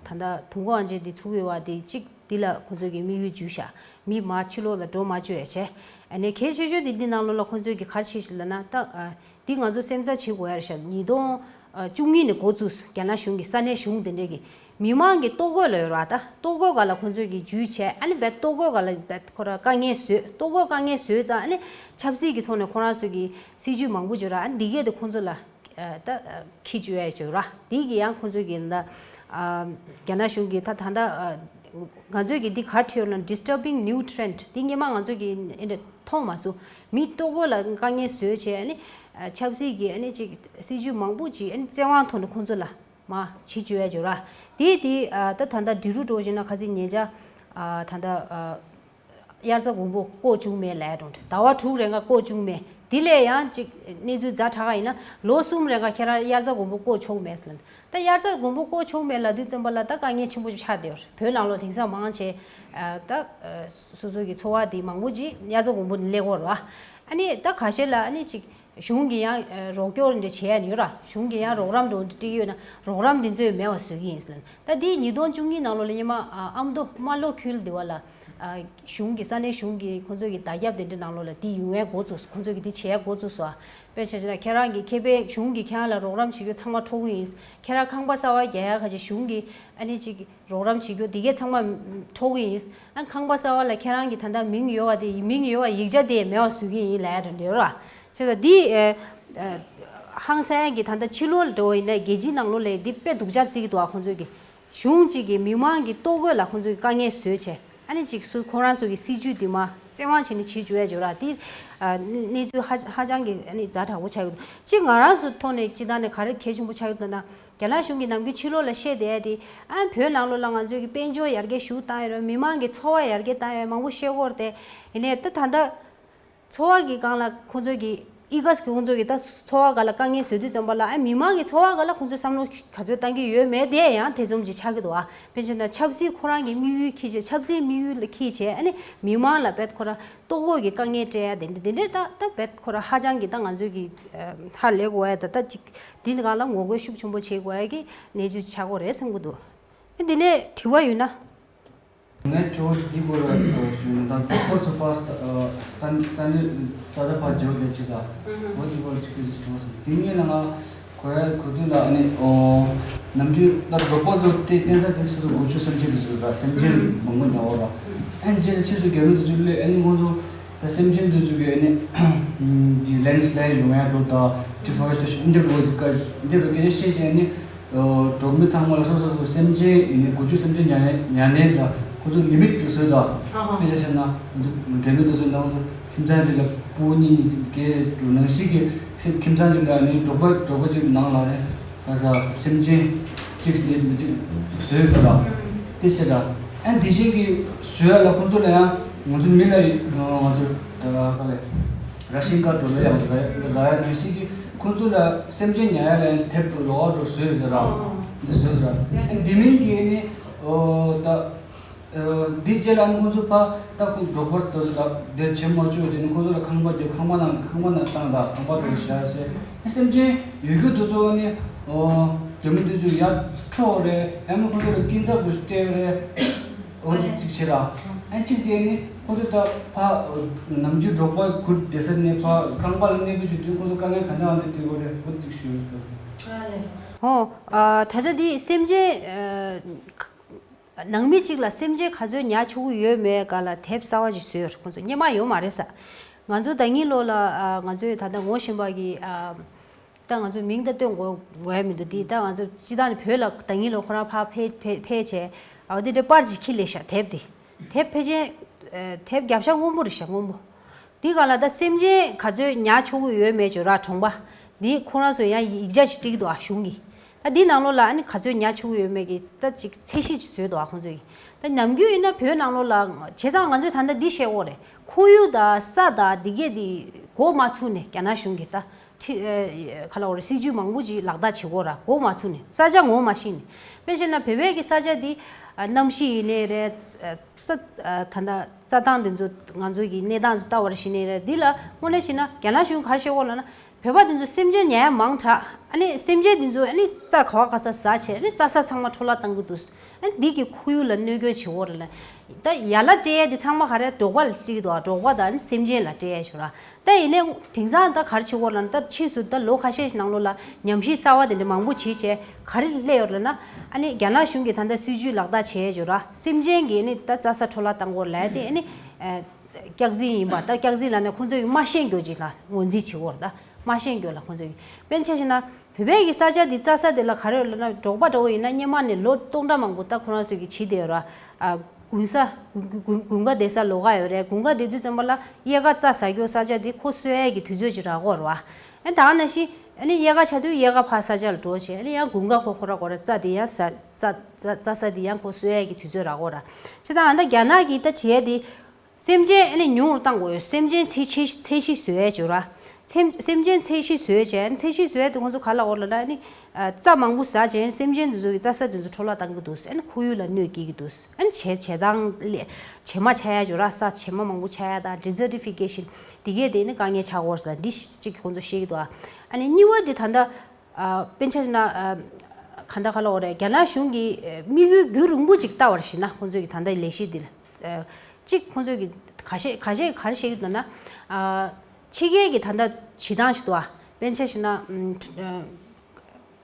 ད་ལྟ་དུས་འཁོར་དབང་ཆེན་འདི་ཚུགས་ཡོད་བ། དེ་གཅིག་འདི་ལ་ཁོང་ཚོས་ཀྱི་དམིགས་ཡུལ་འཇུས་བཞག་མི་མར་ཕྱི་ལོགས་ལ་འགྲོ་མ་བཅུག་ཡ་བྱས། ཨ་ནི་གལ་ཆེ་ཤོས་དེ་འདི་ནང་ལོགས་ལ་ཁོང་ཚོས་ཀྱི་ག་རེ་བྱས་ཤག་ལབ་ན། ད་ཨ་འདི་ང་ཚོ་སེམས་འཚབ་བྱེད་དགོས་ཡ་རེད་ཤག་ཉིས་སྟོང་བཅུ་གཉིས་ནས་འགོ་བཙུགས་སོང་། རྒྱ་ནག་གཞུང་གི་ས་གནས་གཞུང་དེ་འདྲས་ཀྱི་མི་མང་གི་ལྟོ་གོས་ལ་ཡོད་ར། ད་ལྟོ་གོས་སྒང་ལ་ཁོང་ཚོས་ཀྱི་འཇུས་བྱས། ཨ་ནི་རྦད་ལྟོ་གོས་སྒང་ལ་རྦད་ཁོ་ར་དཀའ་ངལ་བཟོས། ལྟོ་གོས་དཀའ་ངལ་བཟོས་ཙང་ཨ་ནི་ཆབ་སྲིད་ཀྱི་ཐོག་ནས་ཁོ་རང་ཚོས་ཀྱི་སྲིད་ཇུས་མང་པོ་བརྗོད་ར། ཨ་ནི་འདི་གས་དེ་ཁོང་ཚོ་ལ་ཨ་ད་ཁྱི་བཅོས་ཡ་བཅོས་ར། འདི་གི་ཡང་ཁོང་ཚོས་ཀྱི་ད་ཨ་རྒྱ་ནག་གཞུང་གིས་ད་ད་ད་ཨ་ང་ཚོས་ཀྱི་འདི་ག་རེ་བྲིས་ཡོད་ན། disturbing new trend། འདི་སྔོན་མ་ང་ཚོས་ཀྱི་ཨེ་འདྲ་མཐོང་མ་སོང་། མི་ལྟོ་གོས་ལ་དཀའ་ངལ་བཟོས་བྱས། ཨ་ནི་ཨ་ཆབ་སྲིད་ཀྱི་ཨ་ནི་ཅིག་སྲིད་ཇུས་མང་པོ་ཅིག་ཨ་ནི་བཙན་དབང་ཐོག་ནས་ཁོང་ཚོ་ལ་མར་བྱེད་བཅུག་ཡ་བཅོས་ར། དེ་དེ་ཨ་ད་ད་ལྟ་འབྲི་རུ་འགྲོ་བཞིན་ན་ཁ་སང་ཉེ་ཆར་ཨ་ད་ལྟ་ཨ་དབྱར་རྩྭ་དགུན་འབུ་བརྐོ་བཅུག་མེད་ལབ་འགྲོ་འདྲ། ཟླ་བ་དྲུག་རིང་ག་བརྐོ་བཅུག་མེད། དེ་ལས་ཡང་ཅིག་གནས་ཚུལ་ཛ་དྲག་ག་ཡིན་ན་ལོ་གསུམ་རིང་ག་ཁྱེད་རང་དབྱར་རྩྭ་དགུན་འབུ་བརྐོ་ཆོག་མེད་ཟེར་ལབ། ད་དབྱར་རྩྭ་དགུན་འབུ་བརྐོ་ཆོག་མེད་ལབ་དུས་ཙམ་པ་ལ་ད་དཀའ་ངལ་ཆེན་པོ་ཞིག་ཆགས་བསྡད་ཡོད་རེད། བོད་ནང་ལོགས་དེང་སང་མང་ཆེ་ཨ་ད་ཨ་སོ་སོ་གི་འཚོ་བ་དེ་མང་པོ་ཅིག་དབྱར་རྩྭ་དགུན་འབུ་ནས་སླེབས་ཀྱི་ཡོད་རེད་བ། ཨ་ནི་ད་ཁ་ཤས་ལ་ཨ་ནི་ཅིག་གཞུང་གིས་ཡང་ཨ་རོགས་སྐྱོར་འདྲ་བྱས་ནས་ཡོད་ར། གཞུང་གིས་ཡང་རོགས་རམ་འདྲ་བོ་འདྲ་སྤྲད་ཀྱི་ཡོད་ན་རོགས་རམ་འདི་ཚོ་མེད་པ་བཟོ་གི་ཡིན་ཟེར། ད་འདི་ཉིས་སྟོང་བཅུ་གཉིས་ནང་ལོགས་ལ་སྔོན་མ་ཨ་ཨ་མདོ་རྨ་ལྷོ་ཁུལ་འདི་བ་ལ་ཨ་གཞུང་གི་ས་གནས་གཞུང་གི་ཁོང་ཚོ་གི་བརྡ་ཁྱབ་དེ་འདྲ་ནང་ལོགས་ལ་འདི་ཡོང་ཡས་འགོ་བཙུགས། ཁོང་ཚོ་གི་འདི་བྱེད་ཡས་འགོ་བཙུགས་སོང་། དཔེ་ཆ་བཞག་ན་ཁྱེད་རང་གི་ཁེ་ཕན་གཞུང་གིས་ཁྱེད་རང་ལ་རོགས་རམ་བྱེད་རྒྱུ་ཚང་མ་འཕྲོག་གི་ཡིན། ཁྱེད་རང་ཁང་པ་གསར་པ་རྒྱག་ཡ་ཁ་ཅིག་གཞུང་གིས་ཨ་ནི་ཅིག་རོགས་རམ་བྱེད་རྒྱུ་དེ་གས་ཚང་མ་འཕྲོག་གི་ཡིན། ཨ་ཁང་པ་གསར་པ་ལ་ཁྱེད་རང་གི་ད་ལྟ་མིང་ཡོད་པ་དེ་མིང་ཡོད་པ་ཡིག་ཆ་དེ་མེད་པ་བཟོ་གི་ཡིན་ལབ་ཡ་འདྲ་ཡོད་ར། བྱས་ཙང་འདི་ཨ་ཨ་ཧང་སང་གི་ད་ལྟ་ཕྱི་ལོགས་ལ་འགྲོ་བ་ཡིན་ན་རྒྱལ་སྤྱིའི་ནང་ལོགས་ལ་འདི་དཔེ་སྡུག་ཅག་བརྩི་གི་འདུག་ཨ། ཁོང་ཚོས་ཀྱི་གཞུང་གཅིག་གིས་མི་མང་གི་ལྟོ་གོས་ལ་ཁོང་ཚོས་ཀྱི་དཀའ་ངལ་བཟོས་བྱས། ཨ་ནི་ཅིག་སུ་ཁོ་རང་ཚོ་གི་སྲིད་ཇུས་འདི་མར་བཙན་དབང་བྱས་ནས་བྱེད་བཅུག་ཡ་བྱོས་ར། འདི་ཨ་གནས་ཚུལ་ཧ་ཧ་ཅང་གི་ཨ་ནི་ཛ་དྲག་པོ་ཆགས་ཀྱི་འདུག་ཅིག་ང་རང་ཚོ་ཐོག་ནས་སྤྱི་བཏང་ནས་ག་རེ་གལ་ཆེན་པོ་ཆགས་ཀྱི་འདུག་ན། རྒྱ་ནག་གཞུང་གིས་ནམ་རྒྱུན་ཕྱི་ལོགས་ལ་བཤད་བསྡད་ཡ་དེ། ཨ་བོད་ནང་ལོགས་ལ་ང་ཚོའི་གི་དཔལ་འབྱོར་ཡར་རྒྱས་ཞེ་དྲག་བཏང་ཡོད་རེད། མི་མང་གི་འཚོ་བ་ཡར་རྒྱས་བཏང་ཡོད་མང་པོ་བཤད་ཀྱི་ཡོད་རེད་དེ། ཡིན་ནའི་ད་ད་ལྟ་འཚོ་བ་གི་སྒང་ལ་ཁོང་ཚོས་ཀྱི་ ཨི་ཀ་སི་གི་ཁོང་ཚོ་གི་ད་འཚོ་བ་སྒང་ལ་དཀའ་ངལ་བཟོ་དུས་ཙམ་པ་ལ་ཨ་མི་མང་གི་འཚོ་བ་སྒང་ལ་ཁོང་ཚོས་བསམ་བློ་ག་ཚོད་བཏང་གི་ཡོད་མེད་དེ་ཡང་དེ་ཙམ་ཅིག་ཆགས་ཀྱི་འདུག་ཨ། དཔེ་བྱས་ན་ཆབ་སྲིད་ཁོ་རང་གི་དམིགས་ཡུལ་འཁྱེར་བྱས་ཆབ་སྲིད་དམིགས་ཡུལ་ལ་འཁྱེར་བྱས་ཨ་ནི་མི་མང་ལ་བེད་ཁོ་རང་ལྟོ་གོས་ཀྱི་དཀའ་ངལ་སྤྲད་ཡ་དེ་འདྲ་དེ་འདྲ་ད་ད་བེད་ཁོ་རང་ཧ་ཅང་གི་ད་ང་ཚོས་ཀྱི་ཧ་ལས་དགོས་ཡ་ད་ད་ཅིག་འདི་ནི་སྒང་ལ་ངོ་རྒོལ་ཤུགས་ཆེན་པོ་བྱེད་དགོས་ཡ་གི་གནས་ཚུལ་ཆགས་ཀྱི་ཡོད་རེད་བསམ་གྱི་འདུག་འདི་ནས་དྲི་བ་ཡོད་ན། ངས་དྲི་བ་འདི་སྐོར་ལ་ཞུ་ན་ད་གྲོགས་པོ་ཚོ་ཕར་ས་ས་ས་གནས་ས་ཆ་ཕར་བརྗེ་པོ་རྒྱག་ཆེད་ད་འོ་འདི་སྐོར་ལ་ཅིག་ཅིག་དྲི་བ་ཚོ་དེ་ངས་ལ་ང་གོ་ཡ་གོ་དུས་ལ་ཨ་ནི་ཨོ་ནམ་རྒྱུན་ད་གྲོགས་པོ་ཚོ་དེ་བསྟེན་ས་དེ་སོ་སོ་སྒོ་ཕྱུགས་སེམས་ཅན་དེ་ཚོ་ར་སེམས་ཅན་མང་པོ་ཉོ་བ་ར་ཨ་ནི་རྗེས་ལ་ཕྱིས་སུ་རྒྱ་མི་དེ་ཚོ་སླེབས་ཨ་ནི་ཁོང་ཚོ་ད་སེམས་ཅན་དེ་ཚོ་གི་ཨ་ནི་འདི་ལེན་སི་ལའེ་ཌི་ཡོང་ཡ་འགྲོ་ད་ཌི་ཕོ་རེ་སི་ཊེ་ཤན་འདི་འགྲོ་གི་འདི་འགྲོ་སྐད་ཆ་བཤད་བྱས་ཨ་ནི། གྲོང་མི་ཚང་མ་ལ་སོ་སོ་སོ་སེམས་ཅན་ཡིན་ནའི་སྒོ་ཕྱུགས་སེམས་ཅན་ཉར་ཉར་ནའི་འདྲ་ཁོ་ཚོ་ལི་མིཊ་དུ་བཟོས་འདྲ། ཨ་ཧ། དཔེ་ཆ་བཤད་ན་ང་ཚོ་རྒྱ་མི་དེ་ཚོ་ནང་ཚོ་ཁྱིམ་ཚང་རེ་ལ་ཕྲུ་གུ་གཉིས་གཉིས་བརྒྱད་འགྲོ་ནང་བཞིན་གྱི་ཁྱིམ་ཚང་གཅིག་ལ་ནི་གྲོགས་པོ་གྲོགས་པོ་གཅིག་ནང་ལ་ནི་ག་ས་སེམས་ཅན་གཅིག་ནི་གཅིག་བཟོས་ཟེར་འདྲ། དེ་བྱས་འདྲ་ཨ་དེ་བཞིན་གྱི་བཟོས་ལ་ཁོ་ཚོ་ལ་ཡང་ང་ཚོ་མི་ལ་ང་ཚོ་ག་ལས། ར་ཤིན་ཀ་འགྲོ་ལ་ཡང་ར་ར་ཡ་ནང་བཞིན་གྱི་ཁོང་ཚོ་ལ་སེམས་ཅན་ཉར་ཡ་ལ་ཡང་དེབ་ཏུ་ལོགས་འགྲོ་བཟོས་ཟེར་ར། འདི་བཟོས་ཟེར་ར། འདི་མིན་གྱི་ནི་ཨོ་ད་འདི་རྗེས་ལ་ནི་ཁོང་ཚོ་ཕ་ད་ཁོང་གྲོགས་པོ་དེ་ཚོ་ལ་དེ་བྱེད་མ་བཅུག་དེ་ནི་ཁོང་ཚོ་ལ་ཁང་པ་རྒྱབ་ཁང་པ་ནང་ཁང་པ་ནང་བཏང་ད་ཁང་པ་འགྲོ་བཞག་ཟེར། སེམས་ཅན་ཡོད་རྒྱུ་དེ་ཚོ་ནི་ཨོ་རྒྱ་མི་དེ་ཚོ་ཡར་འཕྲོག་རེད་ཡང་ན་ཁོང་ཚོ་ལ་སྐྱིན་ཚབ་ཏུ་སྤྲད་རེད། འོ་ནི་གཅིག་བྱེད་ར། ཨ་གཅིག་དེ་ནི་ཁོ་ཚོ་ད་ཕ་ནམ་རྒྱུན་འབྲོག་པ་ཁུར་བསྡད་ས་ནས་ཕ་ཁང་པ་ལ་གནས་སྤོས་ཞུ་དུས་ཁོ་ཚོ་དཀའ་ངལ་ག་འདྲ་འདི་དྲི་དགོས་རེད་འོ་གཅིག་ཞུ་ཡོད། ཨོ། ད་ལྟ་འདི་སེམས་ཅན་ནང་མི་གཅིག་ལ་སེམས་ཅན་ག་ཚོད་ཉར་ཆོག་གི་ཡོད་མེད་ག་ལ་དེབ་གསར་བ་ཞིག་བཟོས་ཡོད་ཁོ་ཚོ་སྔོན་མ་ཡོད་མ་རེད་ས། ང་ཚོ་ད་ཉིན་ལོ་ལ་ང་ཚོས་ད་ལྟ་ངོ་ཤེས་པ་གི་ད་ང་ཚོ་མིང་ད་སྟོན་དགོས་དགོས་ཡ་མི་འདུག་དེ་ད་ང་ཚོ་སྤྱི་བཏང་ནས་བོད་ལ་ད་ཉིན་ལོ་ཁོ་རང་ཕར་ཕེ་ཕེ་ཕེ་བྱས་ཨ་དེ་འདྲ་པར་ཅིག་ཁྱི་ལས་ཤག་དེབ་དེ་དེབ་ཕལ་ཆེར་དེབ་རྒྱབ་ཤ་སྔོན་པོ་རེད་ཤག་སྔོན་པོ་དེ་ག་ལ་ད་སེམས་ཅན་ག་ཚོད་ཉར་ཆོག་གི་ཡོད་མེད་ཅོ་ར་གྲོང་པ་དེ་ཁོ་རང་ཚོ་ཡང་ཡིག་ཆ་ཞིག་བྲིས་འདུག་ཨ་གཞུང་གི་ད་དེ་ནང་ལོགས་ལ་ཨ་ནི་ག་ཚོད་ཉར་ཆོག་གི་ཡོད་མེད་ཀྱི་ད་ཅིག་ཚད་གཞི་ཅིག་བཟོས་འདུག་ཨ་ཁོང་ཚོ་ཡིས་ད་ནམ་རྒྱུན་ཡིན་ན་བོད་ནང་ལོགས་ལ་བྱས་ཙང་ང་ཚོས་ད་ལྟ་འདི་བཤད་དགོས་རེད་ཁོར་ཡུག་དང་ས་དང་དེ་གས་དེ་མགོ་མ་ཚུགས་ནས་རྒྱ་ནག་གཞུང་གིས་ད། ཁྲི་ཨ་ག་ལ་འོ་རེད་སྲིད་ཇུས་མང་པོ་ཅིག་ལག་བསྟར་བྱེད་དགོས་ར་མགོ་མ་ཚུགས་ནས་ས་ཆ་ངོ་མ་ཤེས་ནས་དཔེ་བཤད་ན་བོད་པའི་གི་ས་ཆ་འདི་ཨ་གནམ་གཤིས་ཡིན་ནའི་རེད་ཨ་ད་ད་ལྟ་རྩྭ་ཐང་འདི་ཚོ་ང་ཚོ་གི་གནས་སྟངས་ཚོ་ལྟ་བར་ཤེས་ནའི་རེད་འདི་ལ་དངོས་གནས་བཤད་ན་རྒྱ་ནག་གཞུང་ག་རེ་བཤད་དགོས་ལབ་ན་བོད་པ་འདི་ཚོ་སེམས་ཅན་ཉར་ཡ་མང་དྲགས་ཨ་ནི་སེམས་ཅན་འདི་ཚོ་ཨ་ནི་རྩྭ་ག་བ་ག་ས་ཟ་བྱས་ཨ་ནི་རྩྭ་ས་ཚང་མ་འཕྲོ་བརླག་བཏང་གི་འདུག་ཨ་ནི་འདི་གི་ཁོར་ཡུག་ལ་གནོད་སྐྱོན་བྱེད་དགོས་རེད་ལ་ད་ཡ་ལ་སྤྲད་ཡ་འདི་ཚང་མ་ག་རེ་འབྲོག་པ་ལ་སྤྲད་ཀྱི་འདུག་ཨ་འབྲོག་པ་དང་ཨ་ནི་སེམས་ཅན་ལ་སྤྲད་ཡ་ཞུ་ར། ད་ཡིན་ནའི་དེང་སང་ད་ག་རེ་བྱེད་དགོས་ལབ་ན་ད་ཕྱིས་སུ་ད་ལོ་ཁ་ཤས་ཤིག་ནང་ལོགས་ལ་ཉམས་ཞིབ་གསར་བ་དེ་འདྲ་མང་པོ་བྱས་བྱས་ག་རེ་སླེབས་ཡོད་ལབ་ན་ཨ་ནི་རྒྱ་ནག་གཞུང་གིས་ད་ལྟ་སྲིད་ཇུས་ལག་བསྟར་བྱས་ཡོད་ར་སེམས་ཅན་གྱི་ནི་ད་རྩྭ་ས་འཕྲོ་བརླག་བཏང་དགོས་ལབ་ཡ་དེ་ཨ་ནི་སྐྱག་རྫུན་ཡིན་པ་ད་སྐྱག་རྫུན་ལབ་ནས་ཁོང་ཚོས་མ་ཤེས་རྒྱུ་ཅིག་ལ་ངོས་འཛིན་བྱེད་དགོས་ར་ད་མ་ཤེས་རྒྱུ་ལ་ཁོང་ཚོས་དཔེར་ན་ཆ་བཞག་ན་བོད་པའི་གི་ས་ཆ་འདི་རྩྭ་ས་དེ་ལ་ག་རེ་ཡོད་ལབ་ན་འབྲོག་པ་འདྲ་བོ་ཡིན་ན་སྔོན་མ་ནས་ལོ་སྟོང་ཕྲག་མང་པོ་ད་ཁོ་རང་ཚོས་གི་བྱས་བསྡད་ཡོད་ར། དགུན་ས་དགུན་དགུན་དགུན་ཁ་བསྡད་ས་ལོགས་ཀ་ཡོད་རེད། དགུན་ཁ་བསྡད་དུས་ཙམ་པ་ལ་དབྱར་ཁ་རྩྭ་ཟ་རྒྱུ་ས་ཆ་དེ་ཁོ་གསོ་ཡས་ཀྱི་དུས་ཚོད་ཅིག་རག་གི་ཡོད་རེད་བ། ཨ་ནི་ད་ག་ནང་བཞིན་ཨ་ནི་དབྱར་ཁ་ཆགས་དུས་དབྱར་ཁ་ཕར་ས་ཆ་ལ་འགྲོ་བྱས་ཨ་ནི་ཡང་དགུན་ཁ་ཁོ་ཁོ་ར་ཁོ་ར་རྩྭ་དེ་ཡང་ཟ་རྩྭ་རྩྭ་རྩྭ་ས་དེ་ཡང་ཁོ་གསོ་ཡས་ཀྱི་དུས་ཚོད་རག་གི་ཡོད་རེད། བྱས་ཙང་ཨ་ནི་རྒྱ་ནག་གིས་ད་བྱས་དེ། སེམས་ཅན་ཨ་ནི་ཉུང་རུ་བཏང་དགོས་ཡོད། སེམས་ཅན་ཚད་གཞི་ཚད་གཞི་བཟོ་ཡས་བྱོས་ར། སེམས་སེམས་ཅན་ཚད་གཞི་བཟོས་བྱས་ཨ་ནི་ཚད་གཞི་བཟོ་ཡས་དེ་ཁོང་ཚོ་ག་ལ་འོར་ལ་ན་ཨ་ནི་རྩྭ་མང་པོ་ཟ་བྱས་སེམས་ཅན་དེ་ཚོ་གི་རྩྭ་ས་དེ་ཚོ་འཕྲོ་བརླག་བཏང་གི་འདུག་ཨ་ནི་ཁོར་ཡུག་ལ་གནོད་སྐྱེལ་གྱི་འདུག་ཨ་ནི་བྱེ་བྱེ་ཐང་ལས་བྱེ་མ་ཆགས་ཡས་བྱོས་ར། ས་བྱེ་མ་མང་པོ་ཆགས་ཡས་དང་desertification་དེ་གས་དེ་ནི་དཀའ་ངལ་ཆགས་ཀྱི་ཡོད་ཟེར་འདི་གཅིག་ཁོང་ཚོ་བཤད་ཀྱི་འདུག་ཨ་ནི་གཉིས་པ་དེ་ད་ལྟ། ཨ་དཔེར་ན་ཆ་བཞག་ན་ཨ་ག་འདྲ་ག་ལ་འོ་རེད། རྒྱ་ནག་གཞུང་གི་ཨ་དམིགས་ཡུལ་རྒྱུན་རིང་པོ་ཅིག་ལྟ་བར་བྱས་ན་ཁོང་ཚོས་ཀྱི་ད་ལྟ་ལས་གཞི་འདི་ལ་ཨ་གཅིག་ཁོང་ཚོས་ཀྱི་ཁ་ཤས་ཁ་ཤས་ག་རེ་བཤད་ཀྱི་འདུག་ན་ཨ་ཕྱི་རྒྱལ་གྱི་ད་ལྟ་བྱེད་སྟངས་ཤིག་འདུག་ཨ་དཔེར་ན་ཆ་བཞག་ན་ཨ་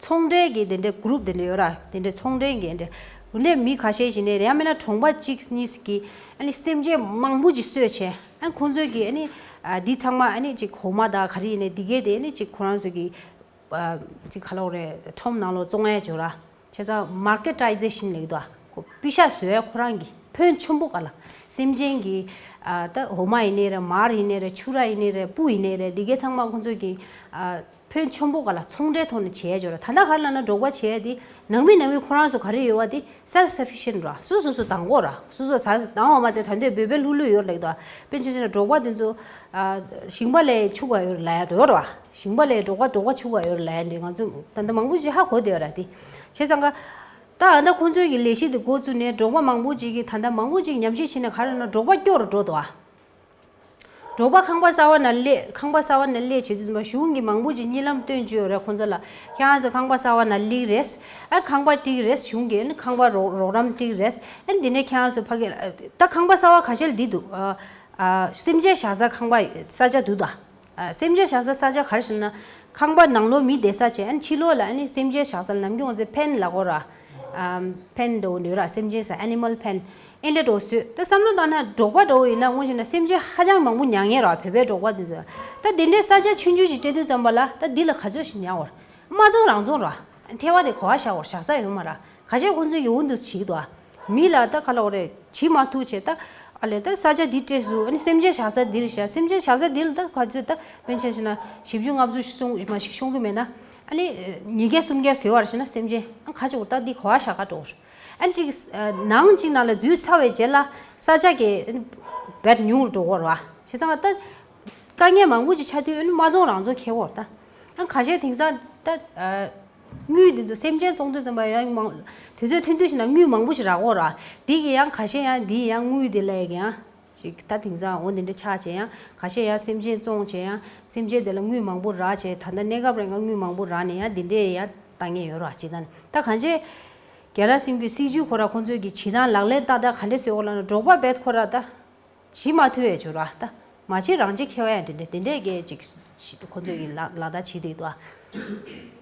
ཚོང་འབྲེལ་གྱི་དེ་འདྲའི་གུ་རུབ་དེ་འདྲ་ཡོད་ར། དེ་འདྲའི་ཚོང་འབྲེལ་གྱི་དེ་འདྲ་འདི་ལས་མི་ཁ་ཤས་ཤིག་ནས་ཡང་མིན་ན་གྲོང་པ་གཅིག་གཉིས་ཀྱི་ཨ་ནི་སེམས་ཅན་མང་པོ་ཅིག་གསོས་བྱས་ཨ་ནི་ཁོང་ཚོས་ཀྱི་ཨ་ནི་ཨ་འདི་ཚང་མ་ཨ་ནི་ཅིག་འོ་མ་དང་ག་རེ་ཡིན་ནའི་འདི་གས་དེ་ཨ་ནི་ཅིག་ཁོ་རང་ཚོས་ཀྱི། ཅིག་ག་ལ་འོ་རེད། ཁྲོམ་ནང་ལོགས་བཙོང་ཡས་བྱོས་ར། བྱས་ཙང་marketization་ལབ་ཀྱི་འདུག་ཨ། ཁོ་པི་ཤ་བཟོ་ཡས་ཁོ་རང་གི་ ཕོན་ཆེན་པོ་ག་ལ། སེམས་ཅན་གྱི་ཨ་ད་འོ་མ་ཡིན་ནའི་རེད། མར་ཡིན་ནའི་རེད། ཕྱུ་ར་ཡིན་ནའི་རེད། སྤུ་ཡིན་ནའི་རེད། འདི་གའི་ཚང་མ་ཁོང་ཚོས་ཀྱི་ཨ་ཕོན་ཆེན་པོ་ག་ལ་ཚོང་འབྲེལ་ཐོག་ནས་བྱས་ཡོད་རེད། ད་ལྟ་ག་རེ་ལབ་ན་འབྲོག་པ་བྱས་ཏེ་ནང་མི་ནང་མི་ཁོ་རང་ཚོ་ག་རེ་ཡོད་པ་དེ་self sufficient ར། སོ་སོ་སོ་དང་པོ་ར། སོ་སོ་ཟ་དང་བ་མ་ཚད་ད་འདོད་འབོད་འབོད་ལྷུག་ལྷུག་ཡོད་རེད་ད། དཔེ་ཆ་བཞག་ན་འབྲོག་པ་དེ་ཚོ་ཨ་ཞིང་པ་ལས་ཕྱུག་པ་ཡོད་རེད་ལབ་ཡ་འགྲོ་ར། ཞིང་པ་ལས་འབྲོག་པ་འབྲོག་པ་ཕྱུག་པ་ཡོད་རེད་ལབ་ཡ་འདི་ང་ཚོ་ད་ལྟ་མང་པོ་ཅིག་ཧ་གོ་བསྡད་ཡོད་ར་དེ། བྱས་ཙང་ཀ་ད་ཨ་ད་ཁོང་ཚོའི་གི་ལས་གཞི་དེ་འགོ་བཙུགས་ནས་འབྲོག་པ་མང་པོ་ཅིག་གིས་ད་ལྟ་མང་པོ་ཅིག་ཉམས་ཞིབ་བྱས་ནས་ག་རེ་ན་འབྲོག་པ་སྐྱོ་རུ་འགྲོ་འདུག་ཨ། འབྲོག་པ་ཁང་པ་གསར་བ་ནང་སླེབས། ཁང་པ་གསར་བ་ནང་སླེབས་བྱེད་དུས་ཙམ་པ་གཞུང་གིས་མང་པོ་ཅིག་གཉིད་ལམ་སྟོན་བཅུག་ཡོད་རེད་ཁོང་ཚོ་ལ། ཁྱེད་རང་ཚོ་ཁང་པ་གསར་བ་ནང་སླེབས་རེད། ཨ་ཁང་པ་སྤྲད་རེད། གཞུང་གིས་ཨ་ནི་ཁང་པ་རོགས་རོགས་རམ་སྤྲད་རེད། ཨ་ནི་འདི་ནས་ཁྱེད་རང་ཚོ་ཕ་གི་ད་ཁང་པ་གསར་བ་ཁ་ཤས་ལ་འདི་འདུག་ཨ་ཨ་སེམས་ཅན་བཞག་ས་ཁང་པ་ས་ཆ་འདུག་ད། ཨ་སེམས་ཅན་བཞག་ས་ས་ཆ་ག་རེ་ཟེར་ན། ཁང་པ་ནང་ལོགས་མི་བསྡད་ས་བྱས། ཨ་ནི་ཕྱི་ལོགས་ལ་ཨ་ནི་སེམས་ཅན་བཞག་ས་ལ་ནམ་རྒྱུན་ང་ཚོས་ཕེན་ལབ་ཀྱི་ཡོད་ར། ཨམ་ཕེན་འདྲ་བོ་འདྲ་བོ་ར། སེམས་ཅན་ས་animal pen ཨེ་འདྲ་འདྲ་བོ་བཟོས། ད་བསམ་བློ་བཏང་ན་འབྲོག་པ་འདྲ་བོ་ཡིན་ན་དངོས་གཞི་ན་སེམས་ཅན་ཧ་ཅང་མང་པོ་ཉར་མཁན་ར། བོད་པའི་འབྲོག་པ་དེ་ཚོ། ད་དེ་འདྲའི་ས་ཆ་ཆུང་ཆུང་ཞིག་སྤྲད་དུས་ཙམ་པ་ལ་ད་འདི་ལ་ག་ཚོད་ཞིག་ཉར་བར། མ་བཙོང་རང་བཙོང་ར། ཐལ་བ་དེ་ག་པར་བཞག་པར་བཞག་ས་ཡོད་མ་ར། ཁ་ཤས་ཁོང་ཚོས་ཡོང་དུས་བྱེད་ཀྱི་འདུག་ཨ། མི་ལ་ད་ག་ལབ་དགོས་རེད། བྱེད་མ་ཐུབ་བྱས་ད། ཨ་ལས་ད་ས་ཆ་འདི་སྤྲད་སོང་། ཨ་ནི་སེམས་ཅན་བཞག་ས་འདིར་བཞག་སེམས་ཅན་བཞག་ས་འདི་ལ་ད་ག་ཚོད་ད་དཔེ་ཆ་བཞག་ན་བཞི་བཅུ་ལྔ་བཅུ་སོང་མ་ཞིག་ཤོང་གི་མེད་ན། ཨ་ནི་ཉིས་བརྒྱ་སུམ་བརྒྱ་བཟོས་པར་བྱས་ན་སེམས་ཅན་ཨ་ག་ཅིག་ད་འདི་ག་པར་བཞག་ག་འགྲོ། ཨ་ནི་ཅིག་ནང་ཅིག་ནང་ལ་འཛུལ་ཚར་བའི་རྗེས་ལ་ས་ཆ་གི་ཨ་ནི་བེད་ཉུང་རུ་འགྲོ་གི་རེད་བ། བྱས་ཙང་ད་དཀའ་ངལ་མང་པོ་ཅིག་ཆགས་དུས་ཨ་ནི་མ་བཙོང་རང་བཙོང་ཁེལ་གི་རེད་ད། ཨ་ཁ་ཤས་དེང་སང་ད། དངུལ་འདི་ཚོ་སེམས་ཅན་བཙོང་དུས་ཙམ་པ་ཡང་མང་། དུས་ཚོད་ཐུང་ཐུང་ཞིག་ན་དངུལ་མང་པོ་ཞིག་རག་གི་རེད། འདི་གི་ཡང་ཁ་ཤས་ཡང་འདི་ཡང་དངུལ་འདི་ལ་ཡང་ཅིག་ད་དེང་སང་འོ་འདི་འདྲ་ཆགས་བྱས་ཡང་ཁ་ཤས་ཡང་སེམས་ཅན་བཙོང་བྱས་ཡང་སེམས་ཅན་དེ་ལ་དངུལ་མང་པོ་རག་བྱས། ད་ལྟ་གནས་སྐབས་རིང་ང་དངུལ་མང་པོ་རག་ནས་ཡང་འདི་འདྲས་ཡང་བཏང་མཁན་ཡོད་རེད། ཅིག་ད་ད་གང་ཅི་རྒན་ལགས་སེམས་ཀྱི་སྲིད་ཇུས་ཁོ་ར་ཁོང་ཚོས་ཀྱི་བྱེད་སྟངས་ལག་ལེན་ཏག་ཏག་ག་འདྲས་བཟོས་ཡོད་ལབ་ན། འབྲོག་པ་བེད་ཁོ་ར་ད། བྱེད་མ་ཐུབ་ཡས་བྱུང་ར་ད། མ་བྱེད་རང་བྱེད་ཁེ་བ་ཡང་དེ་འདྲ་དེ་འདྲས་ཀྱི་ཅིག་ཁོ་ཚོས་ཀྱི་ལག་ལག་བསྟར་བྱེད་བསྡད་འདུག་ཨ།